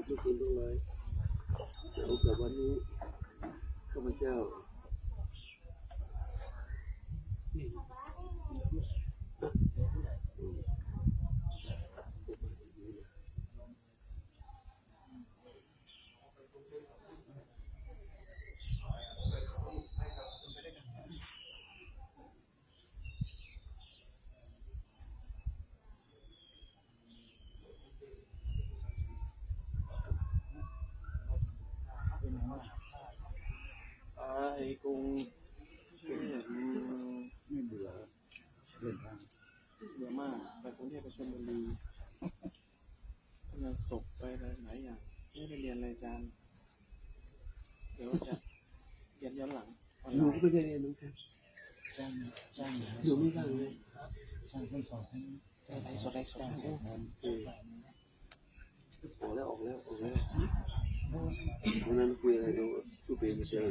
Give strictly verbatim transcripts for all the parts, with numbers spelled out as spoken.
ทุกคนทั้งหลาย ในโอกาสวันนี้ ข้าพเจ้า อ่า ไอ้กรุงเทพ อืม ไม่เบื่อ เดินทาง เบื่อมาก ไปกรุงเทพฯ ไปชลบุรี งานศพ ไปหลายๆอย่าง ไม่ได้เรียนเลยอาจารย์ เดี๋ยวจะเรียนย้อนหลัง ออนไลน์ หนูก็ไม่ได้เรียนเหมือนกัน จ้าง จ้าง หนูไม่ว่างเลย จ้างคนสอนให้ ไลฟ์สด ไลฟ์สด เออ ออกแล้ว ออกแล้ว ออกแล้ว วันนั้นคุยอะไรดู สู้เปรมเชียว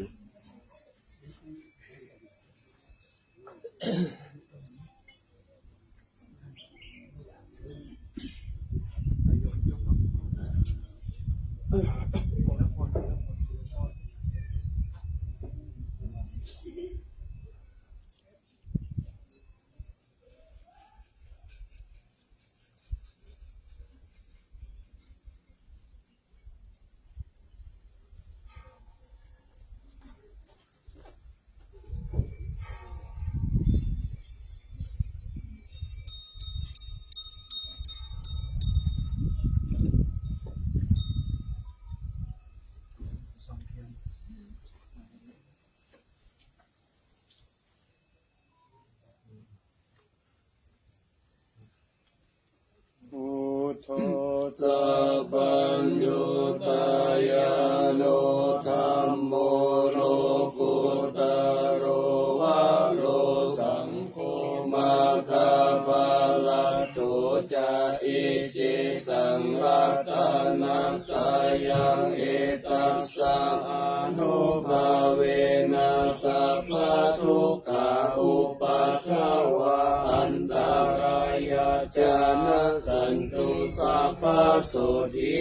Buddho sabbaññutañāṇo, dhammo lokuttaro varo, saṅgho maggaphalaṭṭho ca, iccettaṃ ratanattayaṃ, etassa ānubhāvena sabbadukkhā upaddavā antarāyā ca nassantu, sabbasotthī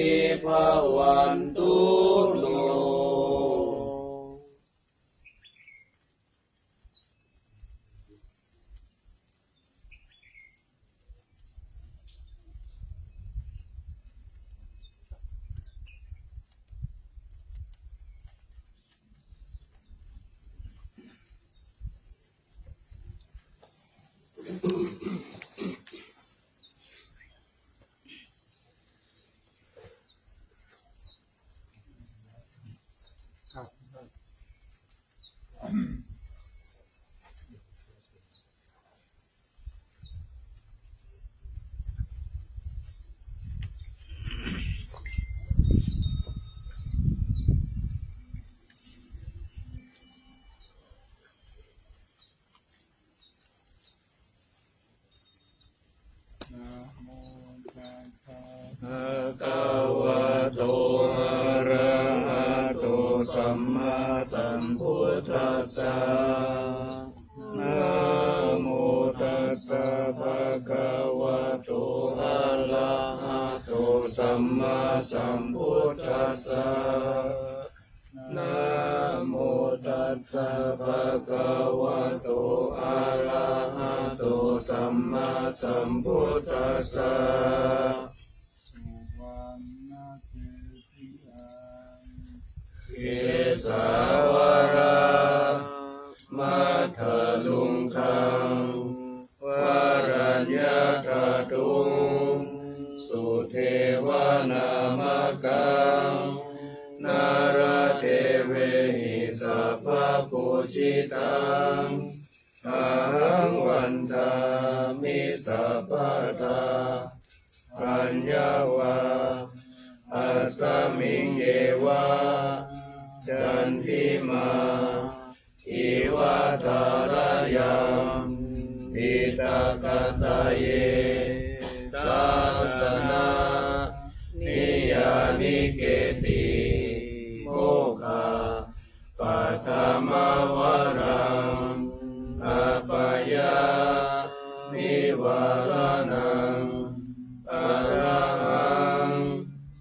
bhavantu no. นะโมตัสสะ bhagavato arahato sammāsambuddhassa. Namo tassa bhagavato arahato sammāsambuddhassa. Namo tassa bhagavato arahato sammāsambuddhassa. Suvaṇṇaketuṃ kesāvalamaddhaluṅgaṃ varaññatatuṃ sudevanāmakaṃ nāḷādevehi sabbapūjitaṃ ahaṃ vandāmi sabbadā. Aññā va asmiṃ eva candimā iva thārāyaṃ piṭakattayena sāsanaṃ niyyānike'ti mokkhappattham varaṃ abyāpannivāraṇaṃ arahaṃ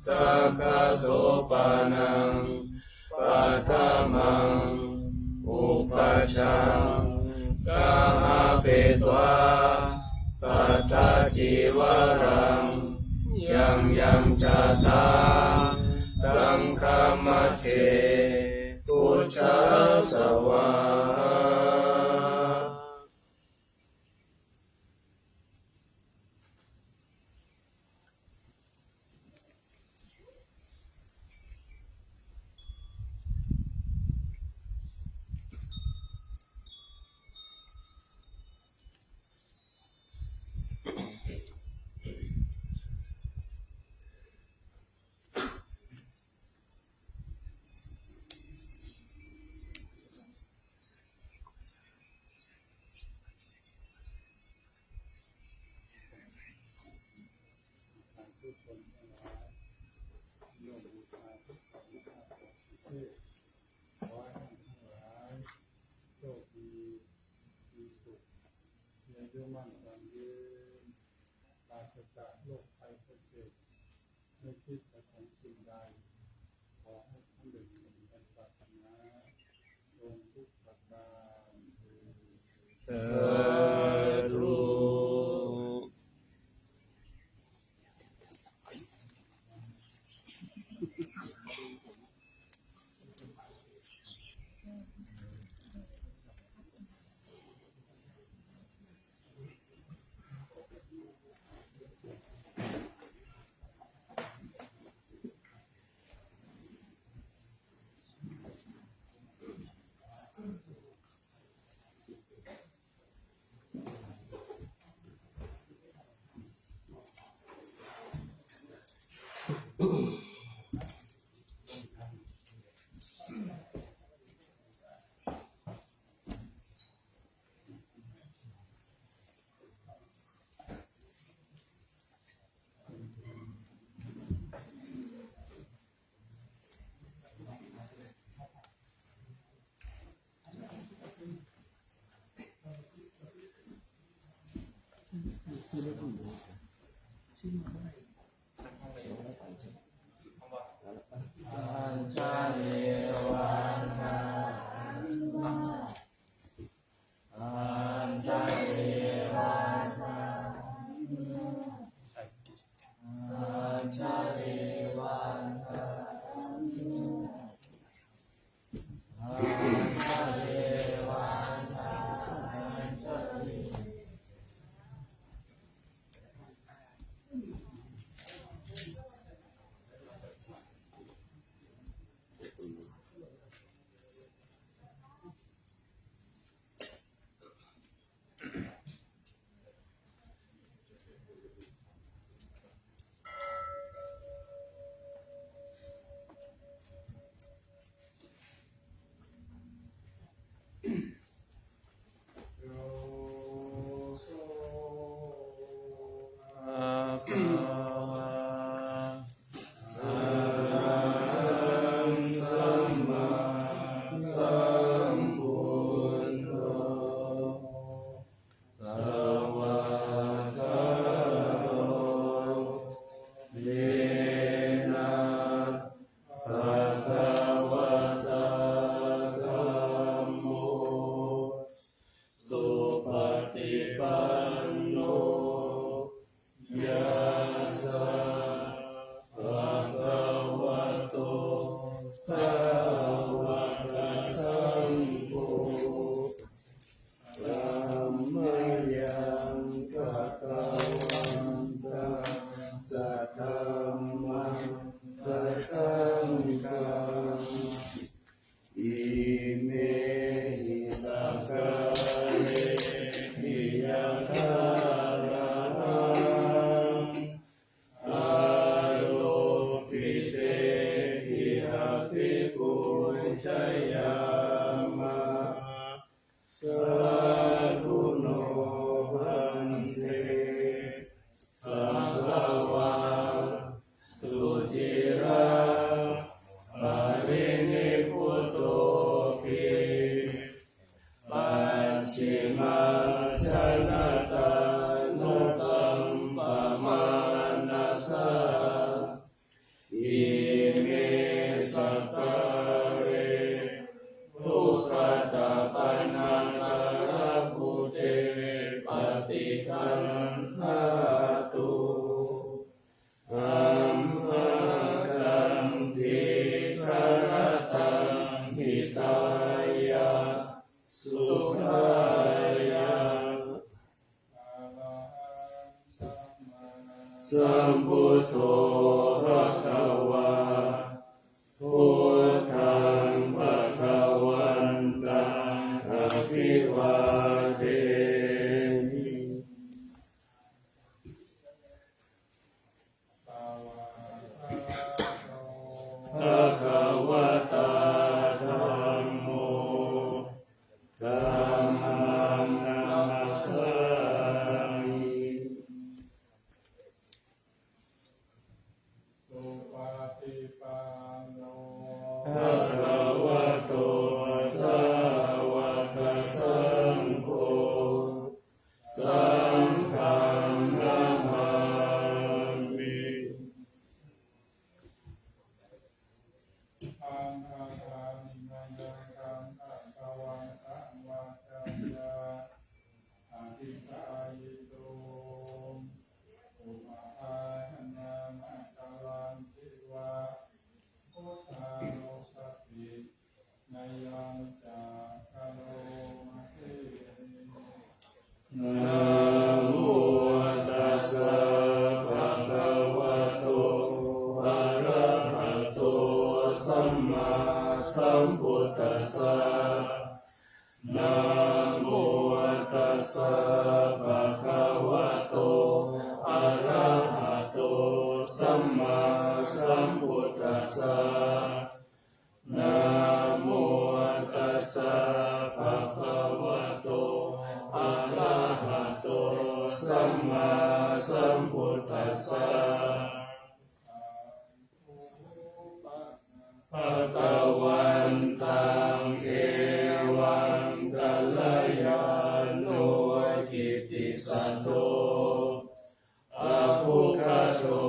sakka sopānaṃ paṭhamaṃ upajjhaṃ gahapetvā tattha cīvaraṃ, yaṃ yaṃ ca taṃ saṅghamajjhe pūjā svāhā. Sādhu. Svākkhāto yena bhagavatā dhammo supaṭipanno yassa bhagavato sāvakasaṅgho, tammayaṃ bhagavantaṃ sadhammaṃ sasaṅghaṃ imehi sakkārehi yathārahaṃ āropitehi abhipūjayāma. Sādhu no bhante bhagavā suciraparinibbutopi pari Bhagavato sāvakasaṅgho, saṅghaṃ namāmi. Bhadante mayaṃ bhagavantaṃ vācāya adhiṭṭhāyituṃ upavhādanāmantaranti vā buddhānussatinayañca karoma se. Namo tassa bhagavato arahato sammāsambuddhassa. Namo tassa bhagavato arahato sammāsambuddhassa. Namo tassa bhagavato arahato sammāsambuddhassa. Bhagavantaṃ evaṃ kalyāṇo kittisaddo abbhuggato,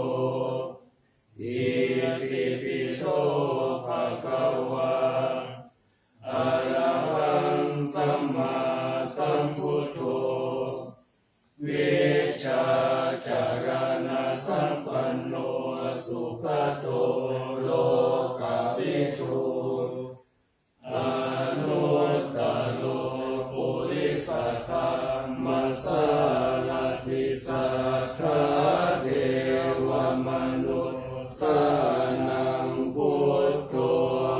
itipi so bhagavā arahaṃ sammāsambuddho, vijjācaraṇasampanno sugato lokavidū, anuttaro purisadammasārathi satthā devamanussānaṃ buddho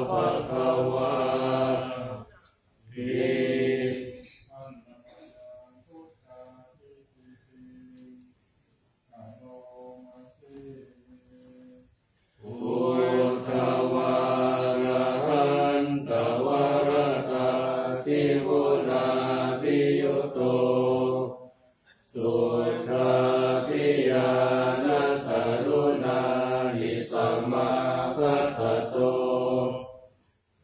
bhagavāti. Buddhavārahantavaratādiguṇābhiyutto, suddhābhiñāṇataruṇāhi samāgatatto,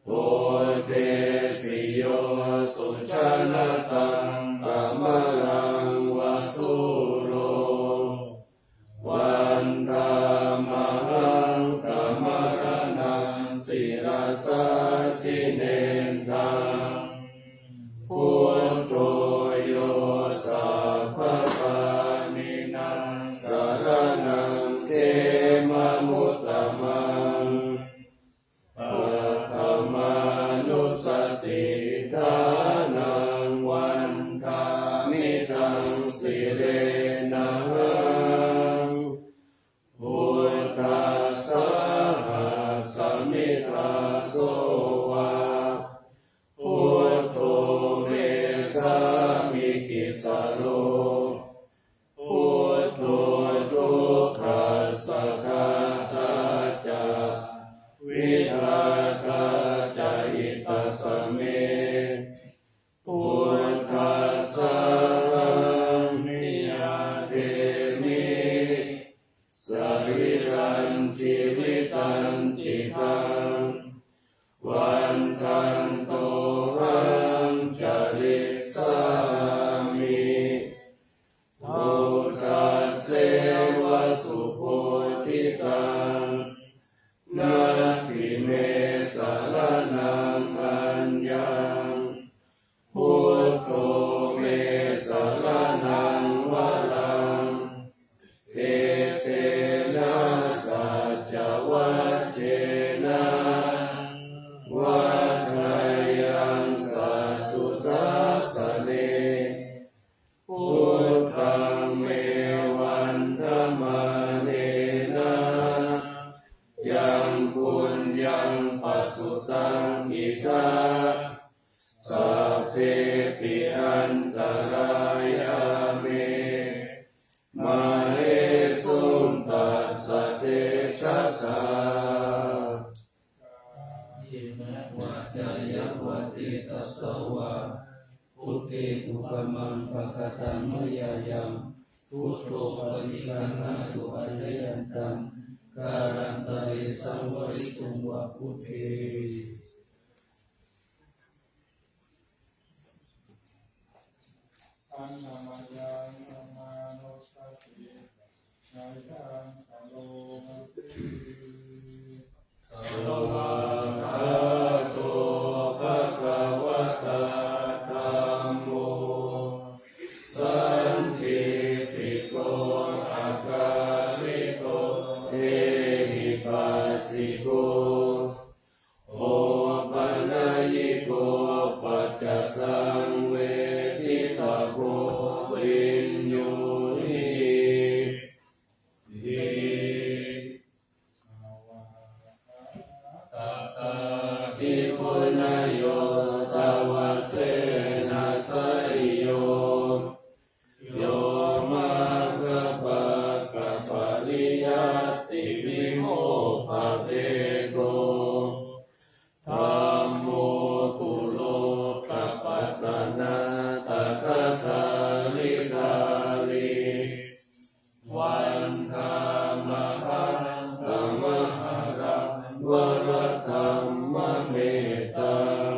bodhesi yo sujanataṃ kamalaṃ va sūro, vandāmahaṃ tamaraṇaṃ sirasā jinendaṃ. Buddho yo sabbapāṇīnaṃ saraṇaṃ khemamuttamaṃ, paṭhamānussatiṭṭhānaṃ vandāmi taṃ sirenahaṃ. Buddhassāhasmi dāso va, buddho me sāmikissaro, buddho dukkhassa ghātā ca, vidhātā ca hitassa me. Buddhassāhaṃ niyyādemi sarīrañjīvitañcidaṃ, vandantohaṃ carissāmi buddhasseva subodhitaṃ. Natthi me saraṇaṃ aññaṃ, buddho me saraṇaṃ varaṃ, etena saccavajjena vaḍḍheyyaṃ satthu sāsane. Buddhaṃ me vandamānena yaṃ puññaṃ pasutaṃ idha, sabbepi antarāyā me māhesuṃ tassa tejasā. Kāyena vācāya va cetasā vā, buddhe kukammaṃ pakataṃ mayā yaṃ, buddho paṭiggaṇhatu accayantaṃ, kālantare saṃvarituṃ va buddhe. Handa mayaṃ dhammānussatinayaṃ karomati. Svākkhāto bhagavatā dhammo sandiṭṭhiko akāliko ehipassiko opanayiko paccattaṃ veditabbo viññūhīti. Svākkhātatādiguṇayogavasena seyyo yo maggappakkapaliyattivimokkhabhedo dhammo kulokapatanā tathadhāridhārī vandāmahaṃ tamaharaṃ varatammamettaṃ.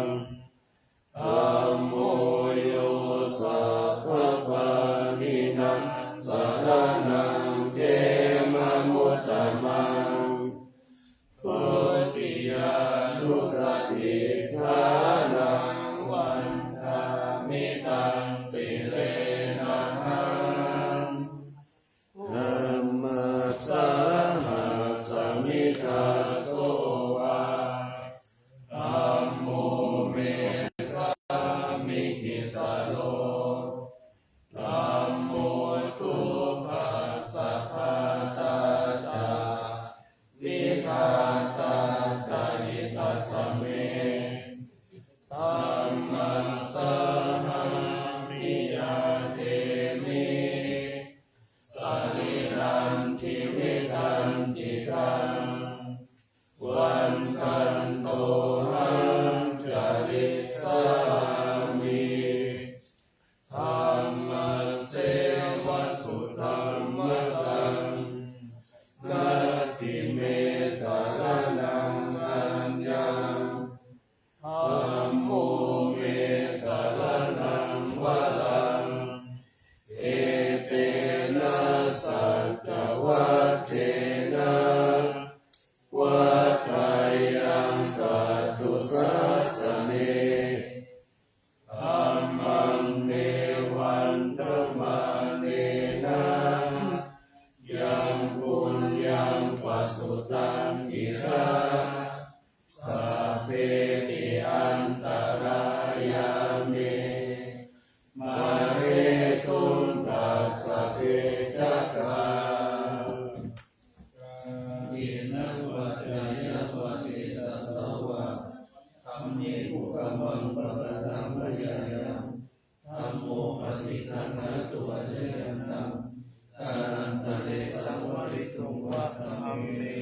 Dhammo yo sabbapāṇīnaṃ saraṇaṃ khemamuttamaṃ dutiyānussatiṭṭhānaṃ vandāmi taṃ sirenahaṃ. Dhammassāhasmi dāso va dhammo me sāmikissaro dhammo dukkhassa ghātā ca vidhātā ca hitassa me dhammassāhaṃ niyyādemi sarīrañjīvitañcidaṃ vandantohaṃ carissāmi dhammasseva sudhammataṃ natthi me saraṇaṃ aññaṃ dhammo me saraṇaṃ varaṃ etena saccavajjena vaḍḍheyyaṃ satthu sāsane dhammaṃ me vandamānena yaṃ puññaṃ pasutaṃ idha sabbepī antarāyā me māhesuṃ tassa tejasā kālena vācāya va cetasā vā dhamme kukammaṃ pakataṃ mayā yaṃ dhammo paṭiggaṇhatu accayantaṃ kālantare saṃvarituṃ va dhamme.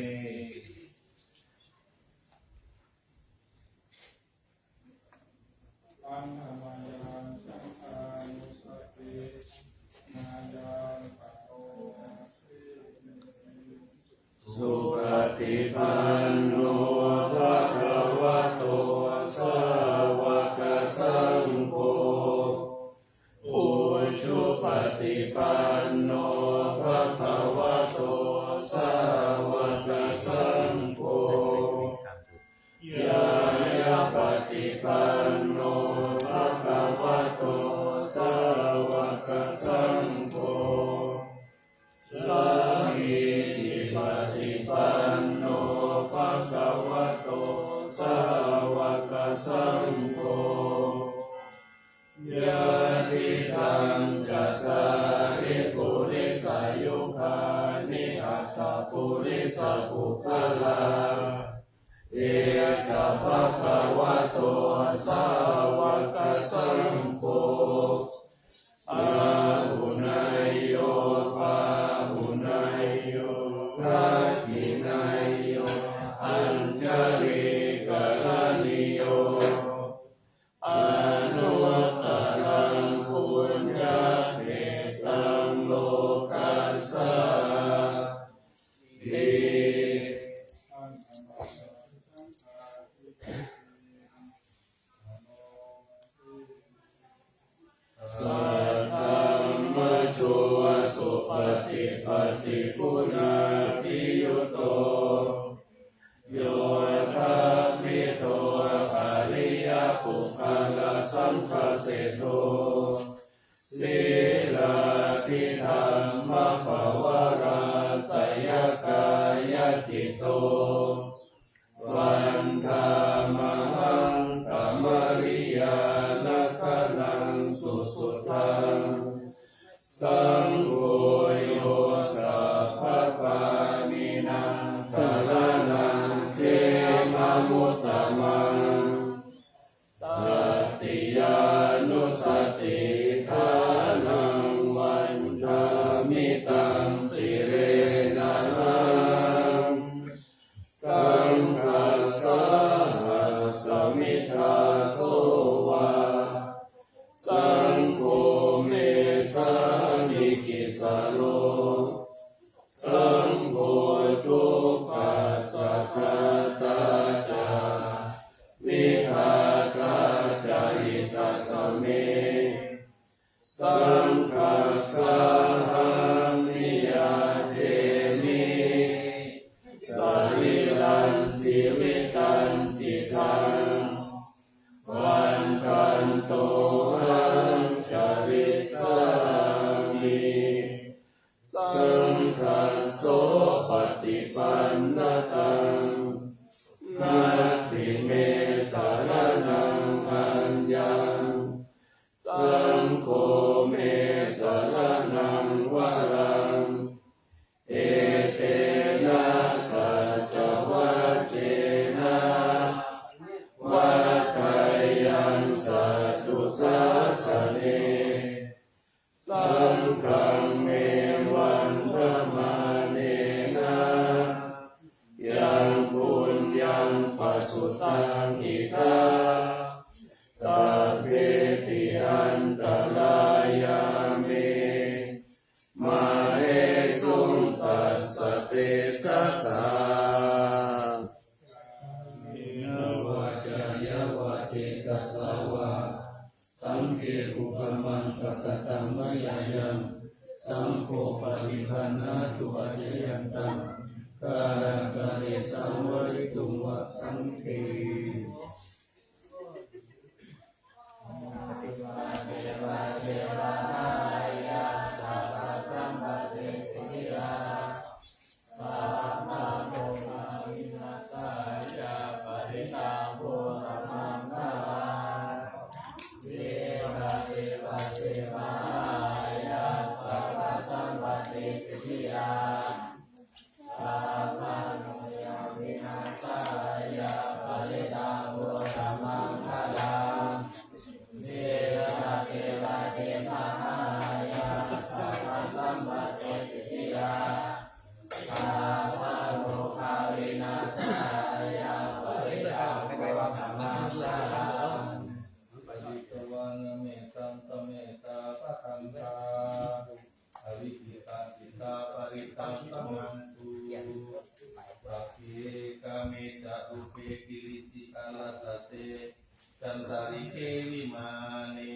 Supaṭipanno bhagavato sāvakasaṅgho ujupaṭipanno bhagavato sāvakasaṅgho ñāyapaṭipanno bhagavato sāvakasaṅgho sāmīcipaṭipanno bhagavato sāvakasaṅgho yadidaṃ cattāri purisayugāni aṭṭha purisapuggalā esa bhagavato sāvakasaṅgho āhuneyyo pāhuneyyo dakkhiṇeyyo añjalikaraṇīyo anuttaraṃ puññakkhettaṃ lokassāti. Saddhammajo supaṭipattiguṇābhiyutto, yoṭṭhabbidho ariyapuggalasaṅghaseṭṭho, sīlādidhammapavarāsayakāyacitto, vandāmahaṃ tamariyāna gaṇaṃ susuddhaṃ. Saṅgho yo sabbapāṇīnaṃ saraṇaṃ khemamuttamaṃ, tatiyānussatiṭṭhānaṃ vandāmi taṃ sirenahaṃ. Saṅghassāhasmi dāso va, saṅgho me sāmikissaro, saṅgho dukkhassa ghātā ca vidhātā ca hitassa me. Saṅghassāhaṃ niyyādemi sarīrañjīvitañcidaṃ, vandantohaṃ carissāmi saṅghassopaṭipannataṃ. Natthi me saraṇaṃ aññaṃ, saṅgho me saraṇaṃ varaṃ, etena saccavajjena vaḍḍheyyaṃ satthu sāsane. Saṅghaṃ me vandamānena yaṃ puññaṃ pasutaṃ idha, sabbepi antarāyā me māhesuṃ tassa tejasā. Kāyena vācāya va cetasā vā, saṅghe kukammaṃ pakataṃ mayā yaṃ, saṅgho paṭiggaṇhatu accayantaṃ, kālantare saṃvarituṃ va saṅghe. Pharitvāna mettaṃ samettā bhadantā, avikkhittacittā parittaṃ bhaṇantu. Sagge kāme ca rūpe girisikharataṭe cantalikkhe vimāne,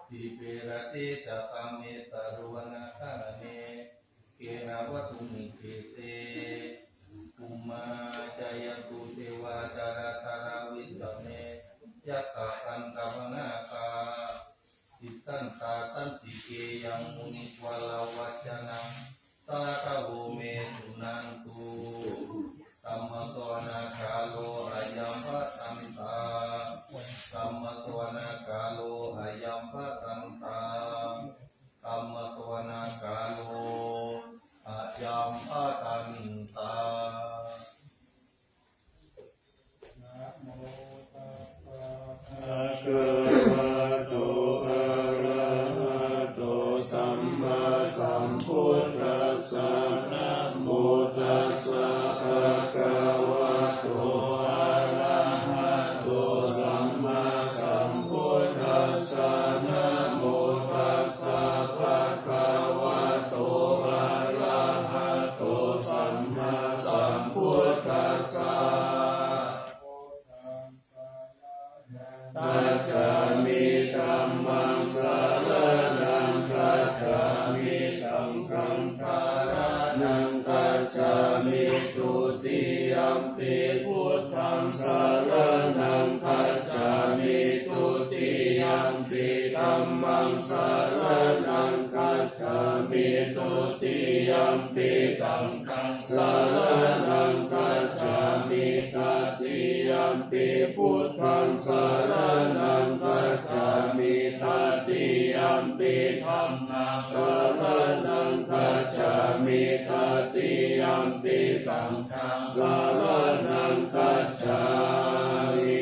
dīpe raṭṭhe ca gāme taruvanagahane gehavatthumhi khette, bhummā cāyantu devā jalathalavisame yakkhagandhabbanāgā, tiṭṭhantā santike yaṃ munivaravacanaṃ sādhavo me suṇantu. Dhammassavanakālo ayambhadantā. Dhammassavanakālo ayambhadantā. Dhammassavanakālo ayambhadantā. Namo tassa bhagavato Dutiyampi buddhaṃ saraṇaṃ gacchāmi. Dutiyampi dhammaṃ saraṇaṃ gacchāmi. Dutiyampi saṅghaṃ saraṇaṃ gacchāmi. Tatiyampi buddhaṃ saraṇaṃ gacchāmi. Tatiyampi dhammaṃ saraṇaṃ gacchāmi. Tatiyampi saṅghaṃ saraṇaṃ gacchāmi.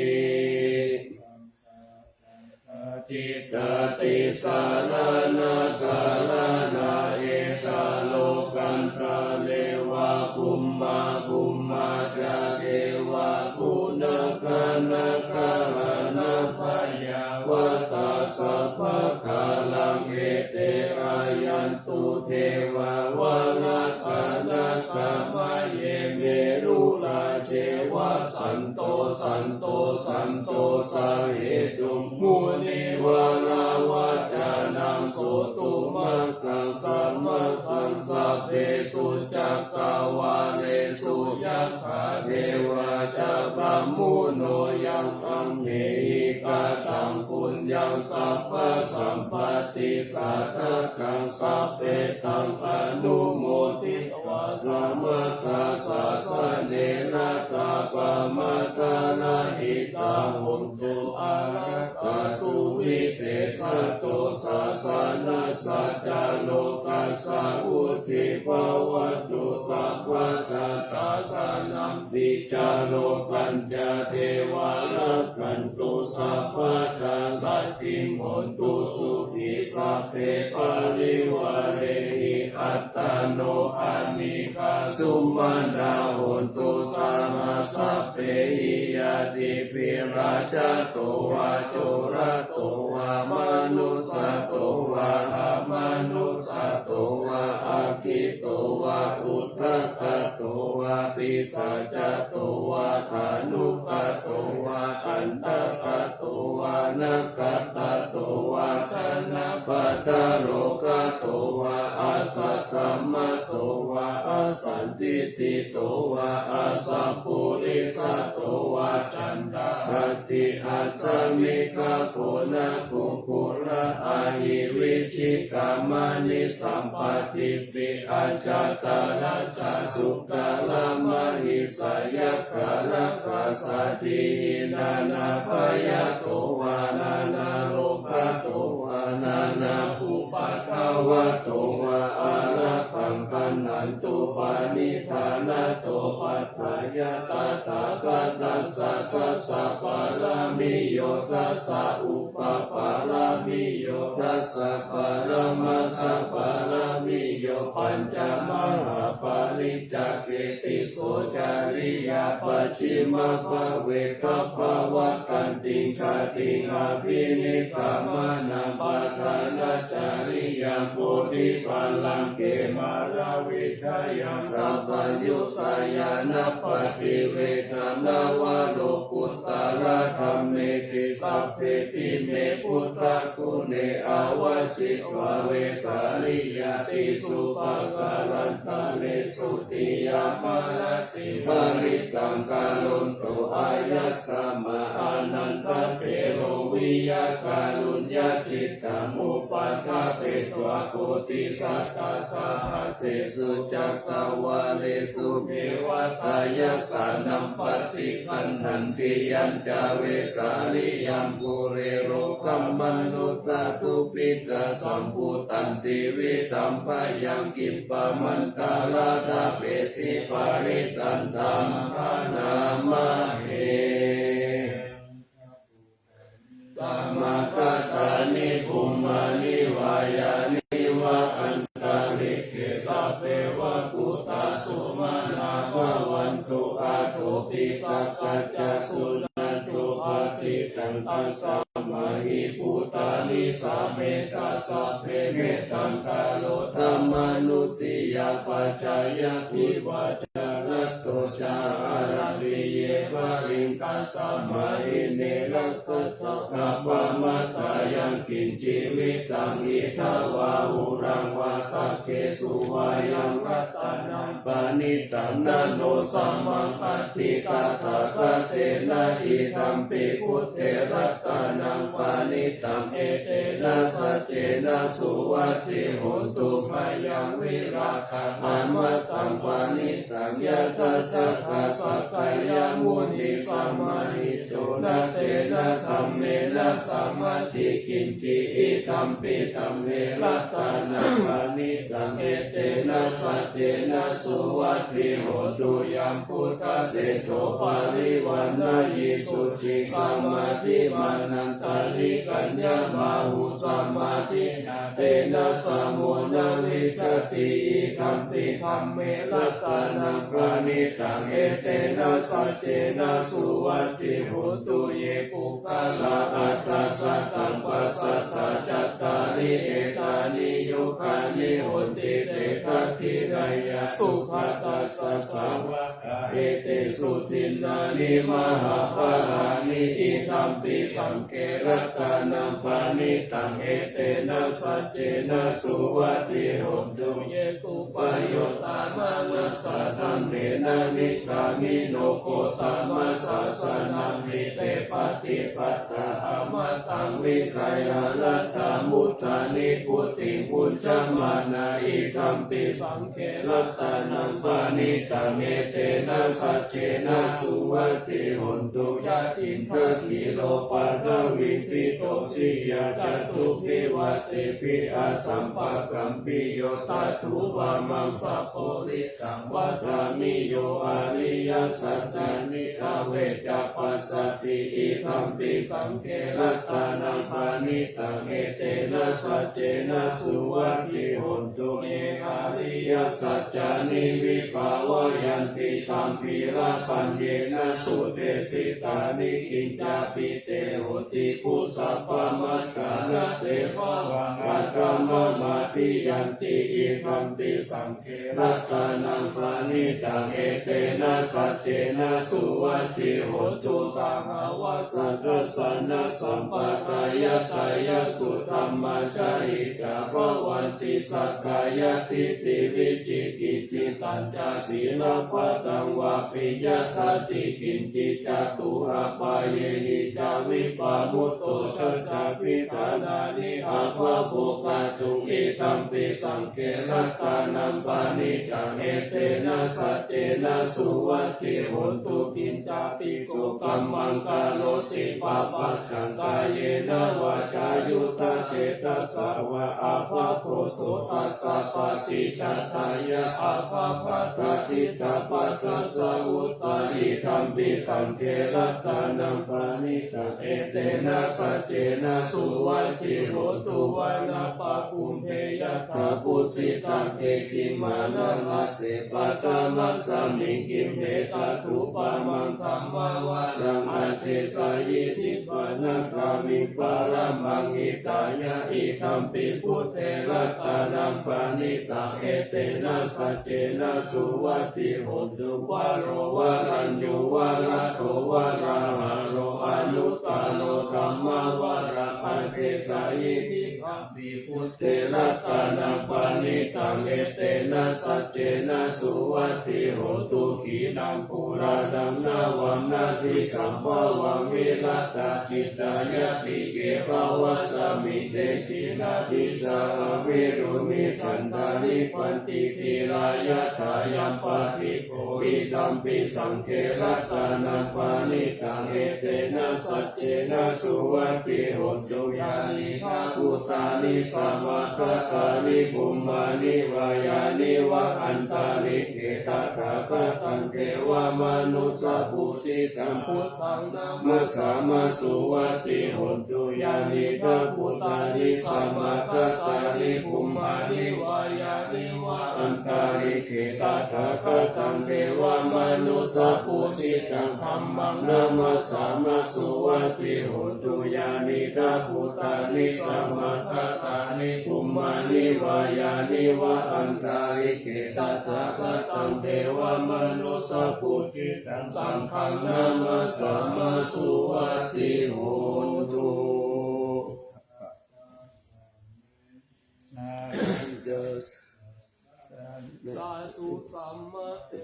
Tiṭṭhati saraṇā saraṇā, eka lokantare va bhummā bhummā ca devā, guṇagaṇagahana bhayā vatā sabbakālaṃ, ete āyantu devā valakkanākamaye merurājeva santo santo santo sahetuṃ munivaravacanaṃ sotumaggaṃ samaggaṃ sabbesu cakkavāḷesu yakkha devā ca brahmuno yaṃ amhehi kataṃ puññaṃ sabbasampatti sādhakaṃ sabbe taṃ anumoditvā samaggāsāsane ratā pamādarahitā hontu ārakkhatū visesato sāsanassa ca lokassa vuḍḍhī bhavatu sabbadā. Sāsanampi ca lokañca devā rakkhantu sabbadā saddhiṃ hontu sukhī sabbe parivārehi attano anīghā sumanā hontu saha sabbehi ñātibhi. Rājato vā corato vā manussato vā amanussato vā aggito vā udakato vā pisācato vā khāṇukato vā kaṇṭakato vā nakkhattato vā janapadarogato vā asaddhammato vā asandiṭṭhito vā asappurisato vā caṇḍahatthi-accamikagoṇa-ahi-vicchika-maṇisappadīpi-acchataraccha-sūkara-mahiṃsa-yakkha-rakkhasādīhi nānābhayato vā nānārogato vā nānāupaddavato vā ārakkhaṃ gaṇhantu paṇidhānato paṭṭhāya. Tathāgatassa dasa pāramiyo dasa upapāramiyo dasa paramattha pāramiyo pañca mahāpariccāge tisso cariyā pacchimabhave gabbhāvakkantiṃ jātiṃ abhinikkhamanaṃ padhānacariyaṃ bodhipallaṅke māravijayaṃ sabbaññutañāṇappaṭivedhaṃ navalokuttaradhammeti sabbepime buddhaguṇe āvajjitvā vesāliyā tīsu pākārantaresu tiyāmarattiṃ parittaṃ karonto āyasmā Ānandatthero viya kāruññacittaṃ upaṭṭhapetvā koṭisatasahassesu cakkavāḷesu devatā yassāṇaṃ paṭiggaṇhanti yañca vesāliyaṃ pure rogāmanussadubbhikkhasambhūtaṃ tividhaṃ bhayaṃ khippamantaradhāpesi parittaṃ taṃ bhaṇāma he. Samāgatāni bhummāni vā yāni va antalikkhe sabbeva bhūtā sumanā bhavantu athopi sakkacca suṇantu bhāsitaṃ. Tasmā hi bhūtā nisāmetha sabbe mettaṃ karotha mānusiyā pajāya divā ca ratto ca haranti ye Baliṃ tasmā hi ne rakkhatha appamattā. Yaṅkiñci vittaṃ idha vā huraṃ vā saggesu vā yaṃ ratanaṃ paṇītaṃ na no samaṃ atthi tathāgatena idampi buddhe ratanaṃ paṇītaṃ etena saccena suvatthi hotu. Khayaṃ virāgaṃ amataṃ paṇītaṃ yadajjhagā sakyamunī samāhito na tena dhammena samatthi kiñci idampi dhamme ratanaṃ paṇītaṃ etena saccena suvatthi hotu. Yam buddhaseṭṭho parivaṇṇayī suciṃ samādhimānantarikaññamāhu samādhinā tena samo na vijjati idampi dhamme ratanaṃ paṇītaṃ etena saccena suvatthi hotu. Ye puggalā aṭṭha sataṃ pasatthā cattāri etāni yugāni honti te dakkhiṇeyyā sugatassa sāvakā etesu dinnāni mahapphalāni idampi saṅghe ratanaṃ paṇītaṃ etena saccena suvatthi hotu. Ye suppayuttā manasā daḷhena nikkāmino gotamasāsanamhi te pattipattā amataṃ vigayha laddhā mudhā nibbutiṃ bhuñjamānā idampi saṅghe ratanaṃ paṇītaṃ etena saccena suvatthi hotu. Yathindakhīlo paṭhaviṃ sito siyā catubbhi vātebhi asampakampiyo tathūpamaṃ sappuri- saṃ vadāmi yo ariyasaccāni avecca passati idampi saṅghe ratanaṃ paṇītaṃ etena saccena suvatthi hotu. Ye ariyasaccāni vibhāvayanti gambhīrapaññena sudesitāni kiñcāpi te hoti bhusappamattā na te bhavaṃ aṭṭhamamādiyanti idampi saṅ- ghe ratanaṃ paṇītaṃ etena saccena suvatthi hotu. Sahāvassa dassanasampadāya tayassu dhammā jahitā bhavanti sakkāyadiṭṭhi vicikicchitañca sīlabbataṃ vāpi yadatthi kiñci catūhapāyehi ca vippamutto sañcāpi ṭhānāni abhabbo kātuṃ idampi saṅ- ghe ratanaṃ paṇītaṃ etena saccena suvatthi hotu. Kiñcāpi so kammaṃ karoti pāpakaṃ kāyena vācāyuda cetasā vā abhabbo so tassa paṭicchadāya abhabbatā diṭṭhapadassa vuttā idampi saṅghe ratanaṃ paṇītaṃ etena saccena suvatthi hotu. Vanappagumbhe yathā phussitagge gimhānamāse paṭhamasmiṃ gimhe tathūpamaṃ dhammavaraṃ adesayi dibbanakkhammī paramaṃ hitāya idampi buddhe ratanaṃ paṇītaṃ etena saccena suvatthi hotu. Varo varaññū varado varāharo anuttaro dhammavaraṃ adesayi idampi buddhe ratanaṃ paṇītaṃ etena saccena suvatthi hotu. Khīṇaṃ purāṇaṃ navaṃ natthi sambhavaṃ virattacittāyatike bhavasmiṃ te khīṇabījā avirūḷhichandā nibbanti dhīrā yathāyampadīpo idampi saṅghe ratanaṃ paṇītaṃ etena saccena suvatthi hotu. Yānīdha bhūtāni samāgatāni bhummāni vā yāni va antalikkhe tathāgataṃ devamanussapūjitaṃ buddhaṃ namassāma suvatthi hotu. Yānīdha bhūtāni samāgatāni bhummāni vā yāni va antalikkhe tathāgataṃ devamanussapūjitaṃ dhammaṃ namassāma suvatthi hotu. Yānīdha bhūtāni samāgatāni bhummāni vā yāni va antalikkhe tathāgataṃ devamanussapūjitaṃ saṅ- saṅghaṃ namassāma suvatthi hotu. Sādhu sammate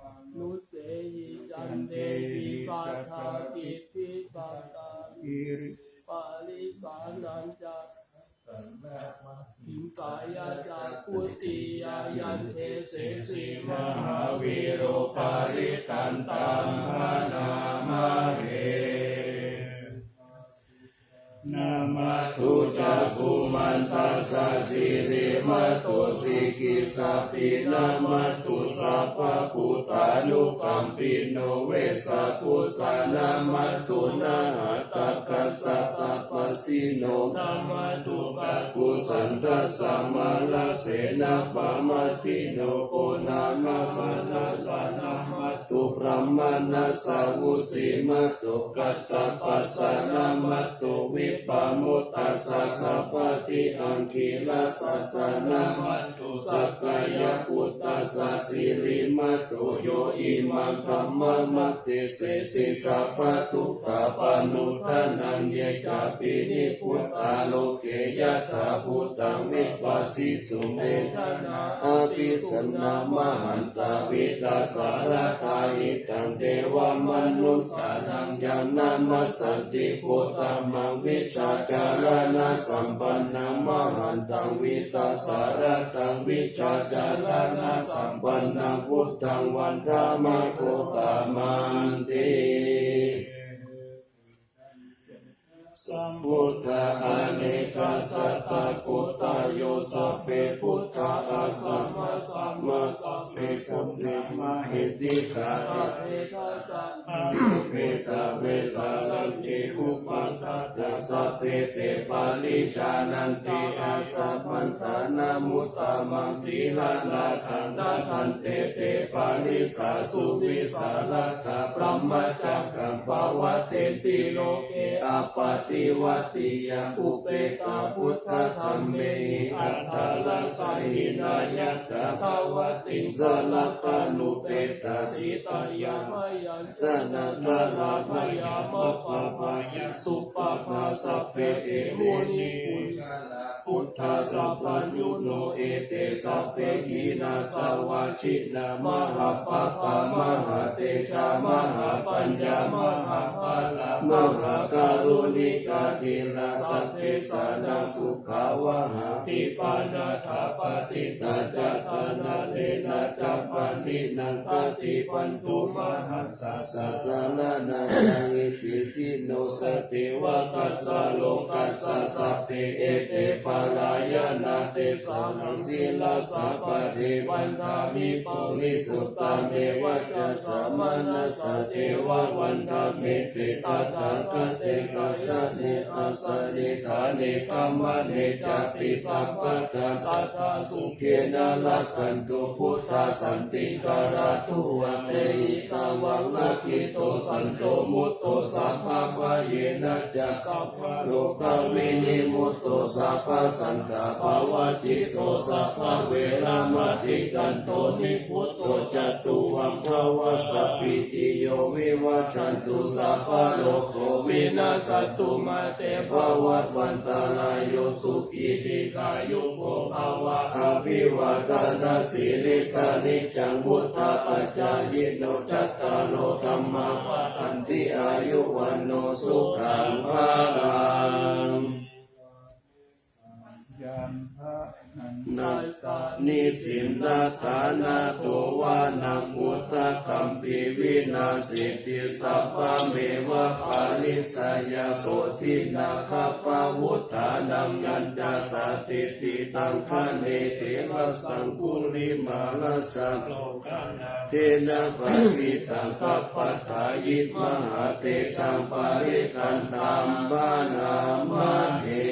anussehi candehi sadā kittipādagirimāli pārisānañca hiṃsāya ca kuṭiyā yande sesi mahāvīro parittaṃ taṃ bhaṇāma he. Namatthu cakkhumantassa sirīmato sikhissapi. Namatthu sabbabhūtānukampino vessabhussa. Namatthu nhātakassa tapassino. Namatthu kakusandhassa mārasenāpamaddino koṇāgamanassa. Namatthu brāhmaṇassa vusīmato kassapassa. Namatthu vippamuttassa sabbadhi aṅgīrasassa. Namatthu sakyaputassa sirīmato yo imaṃ dhammamadesesi sabbadukkhāpaṇuddanaṃ. Ye cāpi nibbutā loke yathābhūtaṃ vipassisuṃ te janā abhisannā mahantā vītasāradā. Hitaṃ devamanussānaṃ yaṃ namassanti Gotamaṃ vijjācaraṇasampannaṃ mahantaṃ vītasāradaṃ vijjācaraṇasampannaṃ buddhaṃ vandāma Gotamanti. Sambuddhā anekasatakoṭāyo sabbe buddhā asammā sambuddhā sabbe buddhā mahiddhikā sabbe dasabuddhā aññāluppeta vesālañca rūpaṃ tathā sabbe te paṭijānanti. Asambādhānamuttamaṃ sīlarattaṃ. Tathānte te parisā suvisāradā brahmacakkaṃ pavattiṃ pi loke appaṭivattiyaṃ. Upekkhabuddhadhammehi atthaladdhahīnā yattha pavattī sarabānupetāsītyābhayaṃ janatārā bhayamappaṭivatā sabbe te munī buddhā sapaññuno ete sabbe khīṇāsavā jiṇā mahāpāpā mahātejā mahāpaññā mahābala mahākāruṇikā dhīrā sabbe jānansū khāvahā dīpā naṭṭhā patiṭṭhā ca tāṇadenaca pāṇinaṃ khantīpantu mahā sasā saraṇayaṃ. Iti jino sadevakassa lokassa sabbe ete parāyanā tesahaṃ sirasā pade vandāmi purisuttame vacasā manasā ceva vandāmete tathāgate sāsane asannidhāne gamane cāpi sabbadā sadā sukhena rakkhantu buddhā santiṃ karantu vā tehi. Taṃ vaṃ rakkhito santo mutto sabbabhayena ca sabbarogavinimutto sabbasantāpavajjito sabbaveramatikkanto nibbuto ca tuvaṃ bhava. Sabbītiyo vivajjantu sabbarogo vinassatu mā te bhavatvantarāyo sukhī dīghāyuko bhava. Abhivādanasīlissa niccaṃ vuḍḍhāpacāyino cattāro dhammā vaḍḍhanti āyu vaṇṇo sukhaṃ balaṃ. Nassa nisinnathānato vanaṃ udakampi vinasseti sabbameva parittayya sotthinā gabbhavuṭṭhānaṃ yañca sātīti taṅkhaṇe therassa aṅgulimālassa lokadha tena bhāsitaṃ gabbhāṭṭhāyi mahātejaṃ parittaṃ taṃ bhaṇāma he.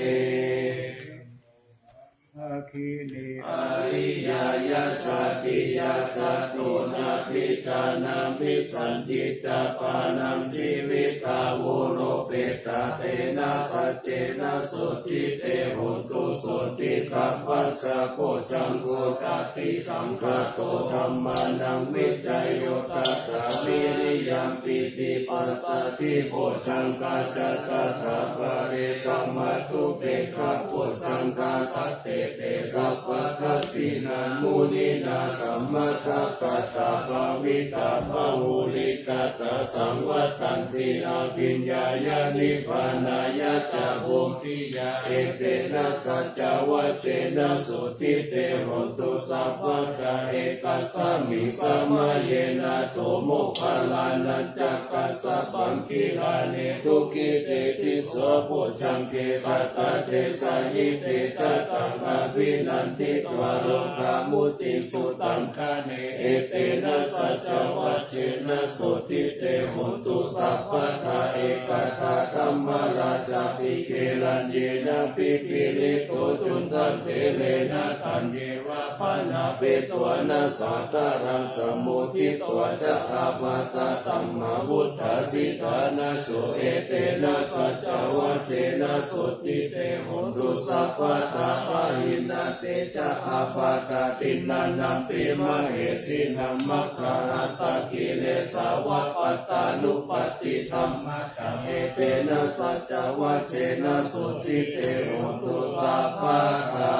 Ariyāya jātiyā jāto nābhijānāmi, sañcicca pāṇaṃ jīvitā voropetā. Tena saccena sotthi te hontu, sotthi kabbassa bojjhaṅgo, satisaṅkhāto dhammānaṃ vicayo tathā. Vīriyampīti passaddhi bojjhaṅgā ca tathāpare, samādhupekkhabojjhaṅgā sattete sabbadassina, muninā sammadakkhātā bhāvitā bahulīkatā, saṃvattanti abhiññāya nibbānāya ca bodhiyā. Etena saccavajjena sotthi te hontu sabbadā. Ekasmiṃ samaye nātho moggallānañca kassapaṃ, gilāne dukkhite disvabojjhaṅge, satta desayi te cataṃ abhinanditvā, rogā mucciṃsu taṅkhaṇe. Etena saccavajjena sotthi te hontu sabbadā. Ekadā dhammarājāpi, gelaññenābhipīḷito, cundattherena taññeva bhaṇāpetvāna sādaraṃ, sammuditvā ca ābādhā tamhā vuṭṭhāsi ṭhānaso. Etena saccavajjena sotthi te hontu sabbadā. Pahīnā te ca ābādhā tiṇṇannampi mahesinaṃ, maggāhatakilesāva pattānuppattidhammataṃ. Etena saccavajjena sotthi te hontu sabbadā.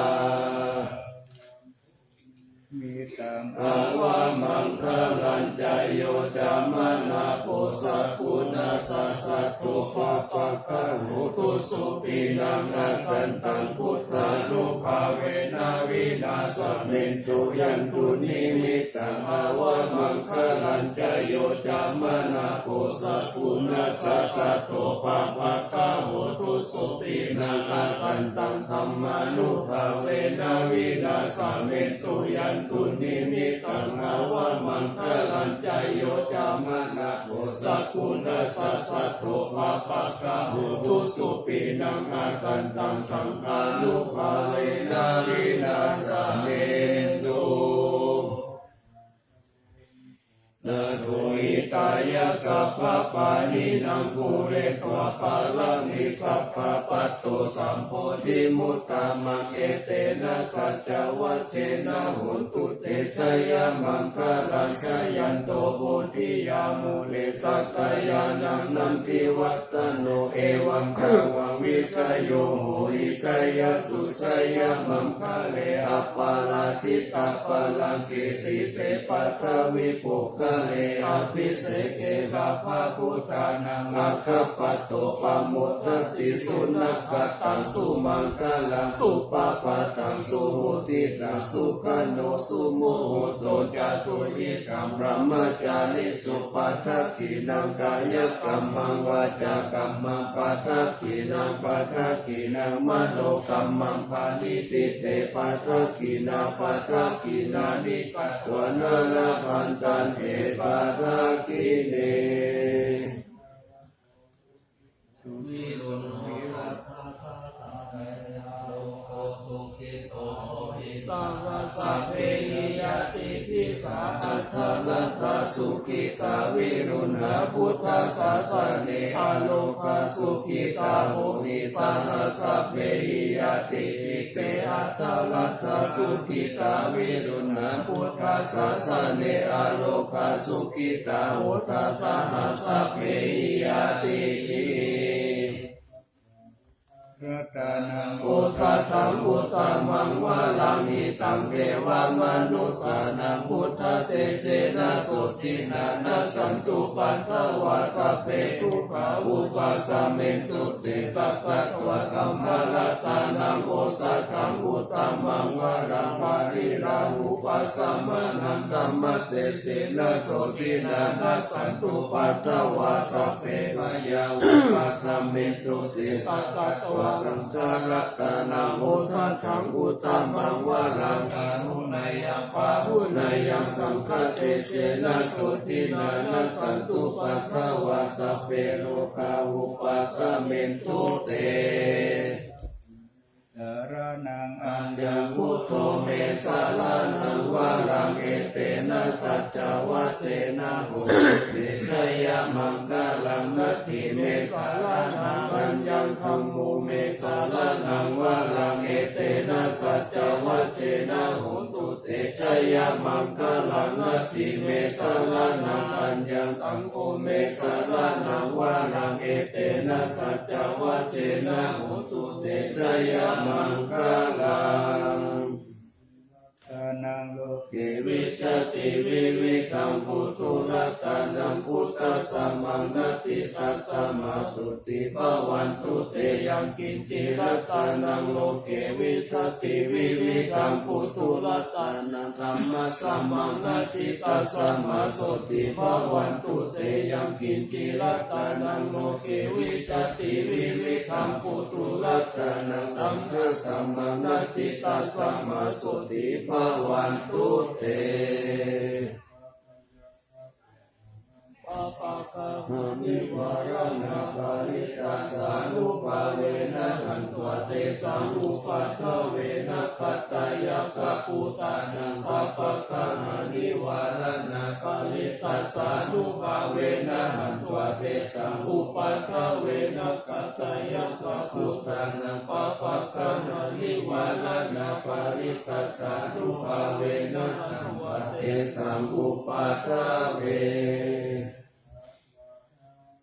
Mettaṃ avamaṅgalañca yo cāmanāpo sakuṇassa saddo pāpaggaho dussupinaṃ akantaṃ buddhānubhāvena vināsamentu. Yandunnimittaṃ avamaṅgalañca yo cāmanāpo sakuṇassa saddo pāpaggaho dussupinaṃ akantaṃ dhammānubhāvena vināsamentu. Yandunnimittaṃ avamaṅgalañca yo cāmanāpo sakuṇassa saddo pāpaggaho dussupinaṃ akantaṃ saṅghānubhāvena vināsamentu. Natto hitāya sabbapāṇinaṃ pūretvā pāramī sabbā patto sambodhimuttamaṃ. Etena saccavajjena hontu te jayamaṅgalaṃ. Jayanto bodhiyā mūle sakyānaṃ nandivaḍ ḍhano evaṃ tvaṃ vijayo hohi jayassu jayamaṅgale. Aparājitapallaṅke sīse paṭhavipokkhare abhiseke sabbabuddhānaṃ aggappatto pamodati. Sunakkhattaṃ sumaṅgalaṃ supabhātaṃ suhuṭṭhitaṃ sukhaṇo sumuhutto ca suyi ṭṭhaṃ brahmacārisu padakkhiṇaṃ kāyakammaṃ vācākammaṃ padakkhiṇaṃ padakkhiṇaṃ manokammaṃ paṇidhī te padakkhiṇā padakkhiṇāni katvāna labhantatthe padakkhiṇe. Saha sabbehi ñātibhi saha atthaladdhā sukhitā viruḷhā buddhasāsane arogā sukhitā hohi. Saha sabbehi ñātibhi te atthaladdhā sukhitā viruḷhā buddhasāsane arogā sukhitā hotha saha sabbehi ñātibhi. Ratanaṃ osathaṃ uttamaṃ varaṃ hitaṃ devamanussānaṃ buddhatejena sotthinā nassantupaddavā sabbe dukkhā vūpasamentu te. Sakkatvā dhammaratanaṃ osathaṃ uttamaṃ varaṃ pariḷāhūpasamanaṃ dhammatejena sotthinā nassantupaddavā sabbe bhayā vūpasamentu te. Sakkatvā saṅgharatanaṃ osathaṃ uttamaṃ varaṃ āhuneyyaṃ pāhuneyyaṃ saṅghatejena sotthinā nassantupaddavā sabbe rogā vūpasamentu te. saraṇaṃ aññaṃ, buddho me saraṇaṃ varaṃ, etena saccavajjena hotu te jayamaṅgalaṃ. Natthi me saraṇaṃ aññaṃ, dhammo me saraṇaṃ varaṃ, etena saccavajjena hotu te jayamaṅgalaṃ. Natthi me saraṇaṃ aññaṃ, saṅgho me saraṇaṃ varaṃ, etena saccavajjena hotu te jayamaṅgalaṃ. Ratanaṃ loke vijjati vividhaṃ puthu, ratanaṃ buddhasamaṃ natthi, tasmā sotthī bhavantu te. Yaṅkiñci ratanaṃ loke vijjati vividhaṃ puthu, ratanaṃ dhammasamaṃ natthi, tasmā sotthī bhavantu te. Yaṅkiñci ratanaṃ loke vijjati vividhaṃ puthu, ratanaṃ saṅghasamaṃ natthi, tasmā sotthī bhavantu te. Pāpaggahanivāraṇā parittassānubhāvena, hantvā tesaṃ upaddave nakkhattayakkhabhūtānaṃ pāpaggahanivāraṇā parittassānubhāvena, hantvā tesaṃ upaddave nakkhattayakkhabhūtānaṃ pāpaggahanivāraṇā parittassānubhāvena, hantvā tesaṃ upaddave.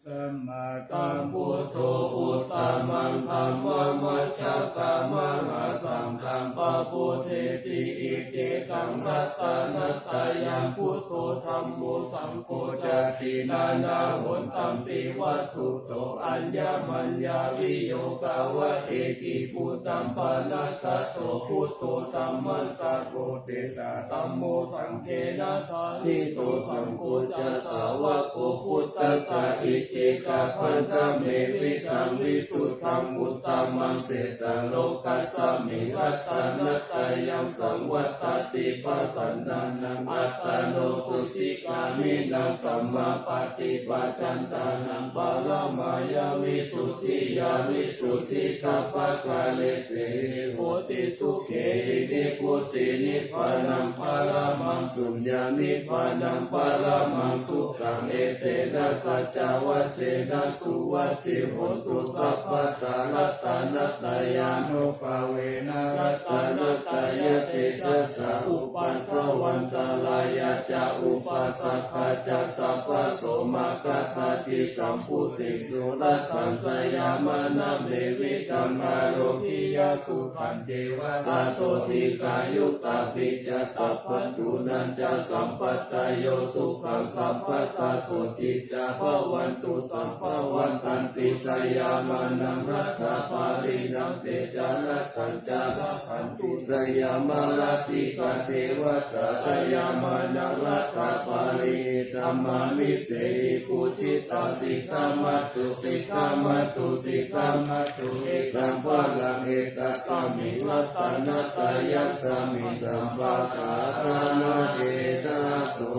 Sammāsambuddho uttamaṃ dhammamajjhakamā, mahāsaṅghaṃ pabodhesi icchitaṃ ratanattayaṃ. Buddho dhammo saṅgho ca tiṇṇannahontampi vatthuto, aññamaññaviyogavā ehikibbutaṃ pahātato. Buddho dhammantaro peta, dhammo saṅghena ṭhānito, saṅgho ca sāvako buddhassa icchikappantamevidaṃ visuddhaṃ uttamaṃ sreṭṭhaṃ lokasmiṃ ratanattayaṃ saṃvattati pasannānaṃ attano sujjhāgāmino sammāpaṭipajjantānaṃ paramāya visuddhiyā visuddhisabbakāresehi hoti dukkhena nibbutiṃ nibbānaṃ paramaṃ suññaṃ nibbānaṃ paramaṃ sukhaṃ. Etena saccavajjena suvatthi hotu sabbadā. Ratanattayānubhāvena ratanattayatejasā upaddavaantarāyā ca upaddavā ca sabbaso maṅgalatthaṃ jambusīsu. Ratanattayamānam evidaṃ ārogyasukhañceva arato dīghāyutaṃ ca sabbaṃ puññañca sampadayo sukhaṃ sabbadā sotthī ca bhavantu sabbadā. Ratanattayamānam ratapālinaṃ te ca ratanattayānaṃ jayamālā dīghā devatā jayamānā ratapālī dhammā visehi pūjitā siddhā mātru siddhā mātru siddhā mātru etaṃ balaṃ etasmiṃ ratanattayasmiṃ sabbasaṅghānaṃ tejaso.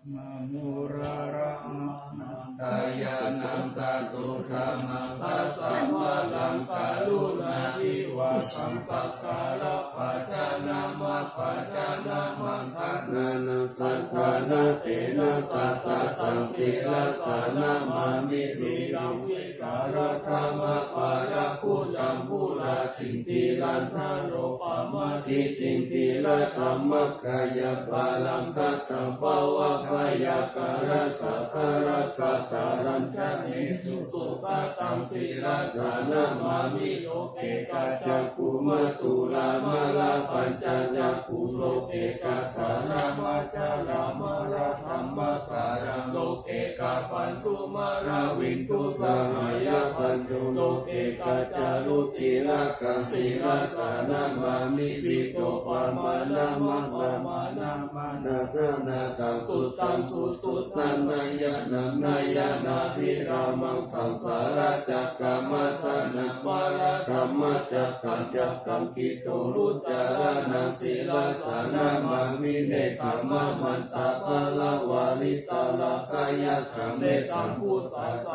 Mahāmoggallānaṃ sattudhammaṃ dasapālaṃ karuṇābhivāsaṃ sakkārapajanamapajanamantānaṃ saddhammattena sattataṃ sirasā namāmi. Viraṃ vītaraṃ dhammapālaṃ bhujambu rajiṃ dhīraṃ daro pamadittiṃ dhīradhammacakkaṃ balaṃ khattaṃ bhavabhayākāsaṃ ghorāsaraṃ canesu sugataṃ sirasā namāmi. Lokekā ca kumāra kumārapajjā ca bhū lokekā jalamaggalamanāsā dhammasāraṃ lokekā bandhumāra vindhusāhāya bandhū lokekā ca rūciraka sirasā namāmi. Vītopamānamapamāṇamanāgaṇataṃ suddhaṃ susuddhaṃ nayanānāyānābhirāmaṃ saṃsāracakkamatalaṃ mārāthammacakkaṃ cakkaṃ khiḍḍorucirānaṃ sirasā namāmi. Nekkhammamantaparamāritarakkhayakkaṃ mettambusekaṃ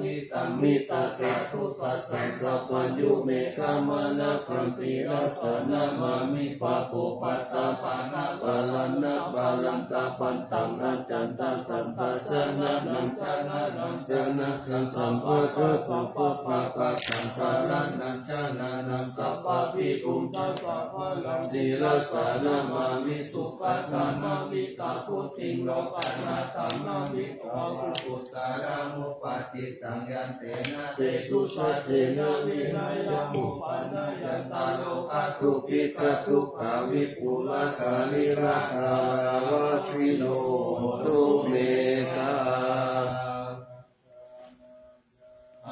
Sabbaparittaṃ hitāya satthu sataṃ sabbaññuṃ me khammāna kaṃ sirasā namāmi. Pāpūpaṭṭhapāṇabharaṃ dabbantaṃ accantaṃ sabbadassanānaṃ janānaṃ janakaṃ sabbattha sabbapāpaggaṃ karaṇaṃ janānaṃ sabbabhibhūtaṃ sabbaraṃ sirasā namāmi. Supaṭṭhānaṃ vītā bhuddhiṃ lokanaṭṭhānaṃ vītā bhūtussaraṃ uppaṭṭhitaṃ yantena tejasā tena vinayaṃ upanayantāro gātuṃ vigātuṃ vā vipulā sarīradhāravāsino hontu me ṭhānaṃ.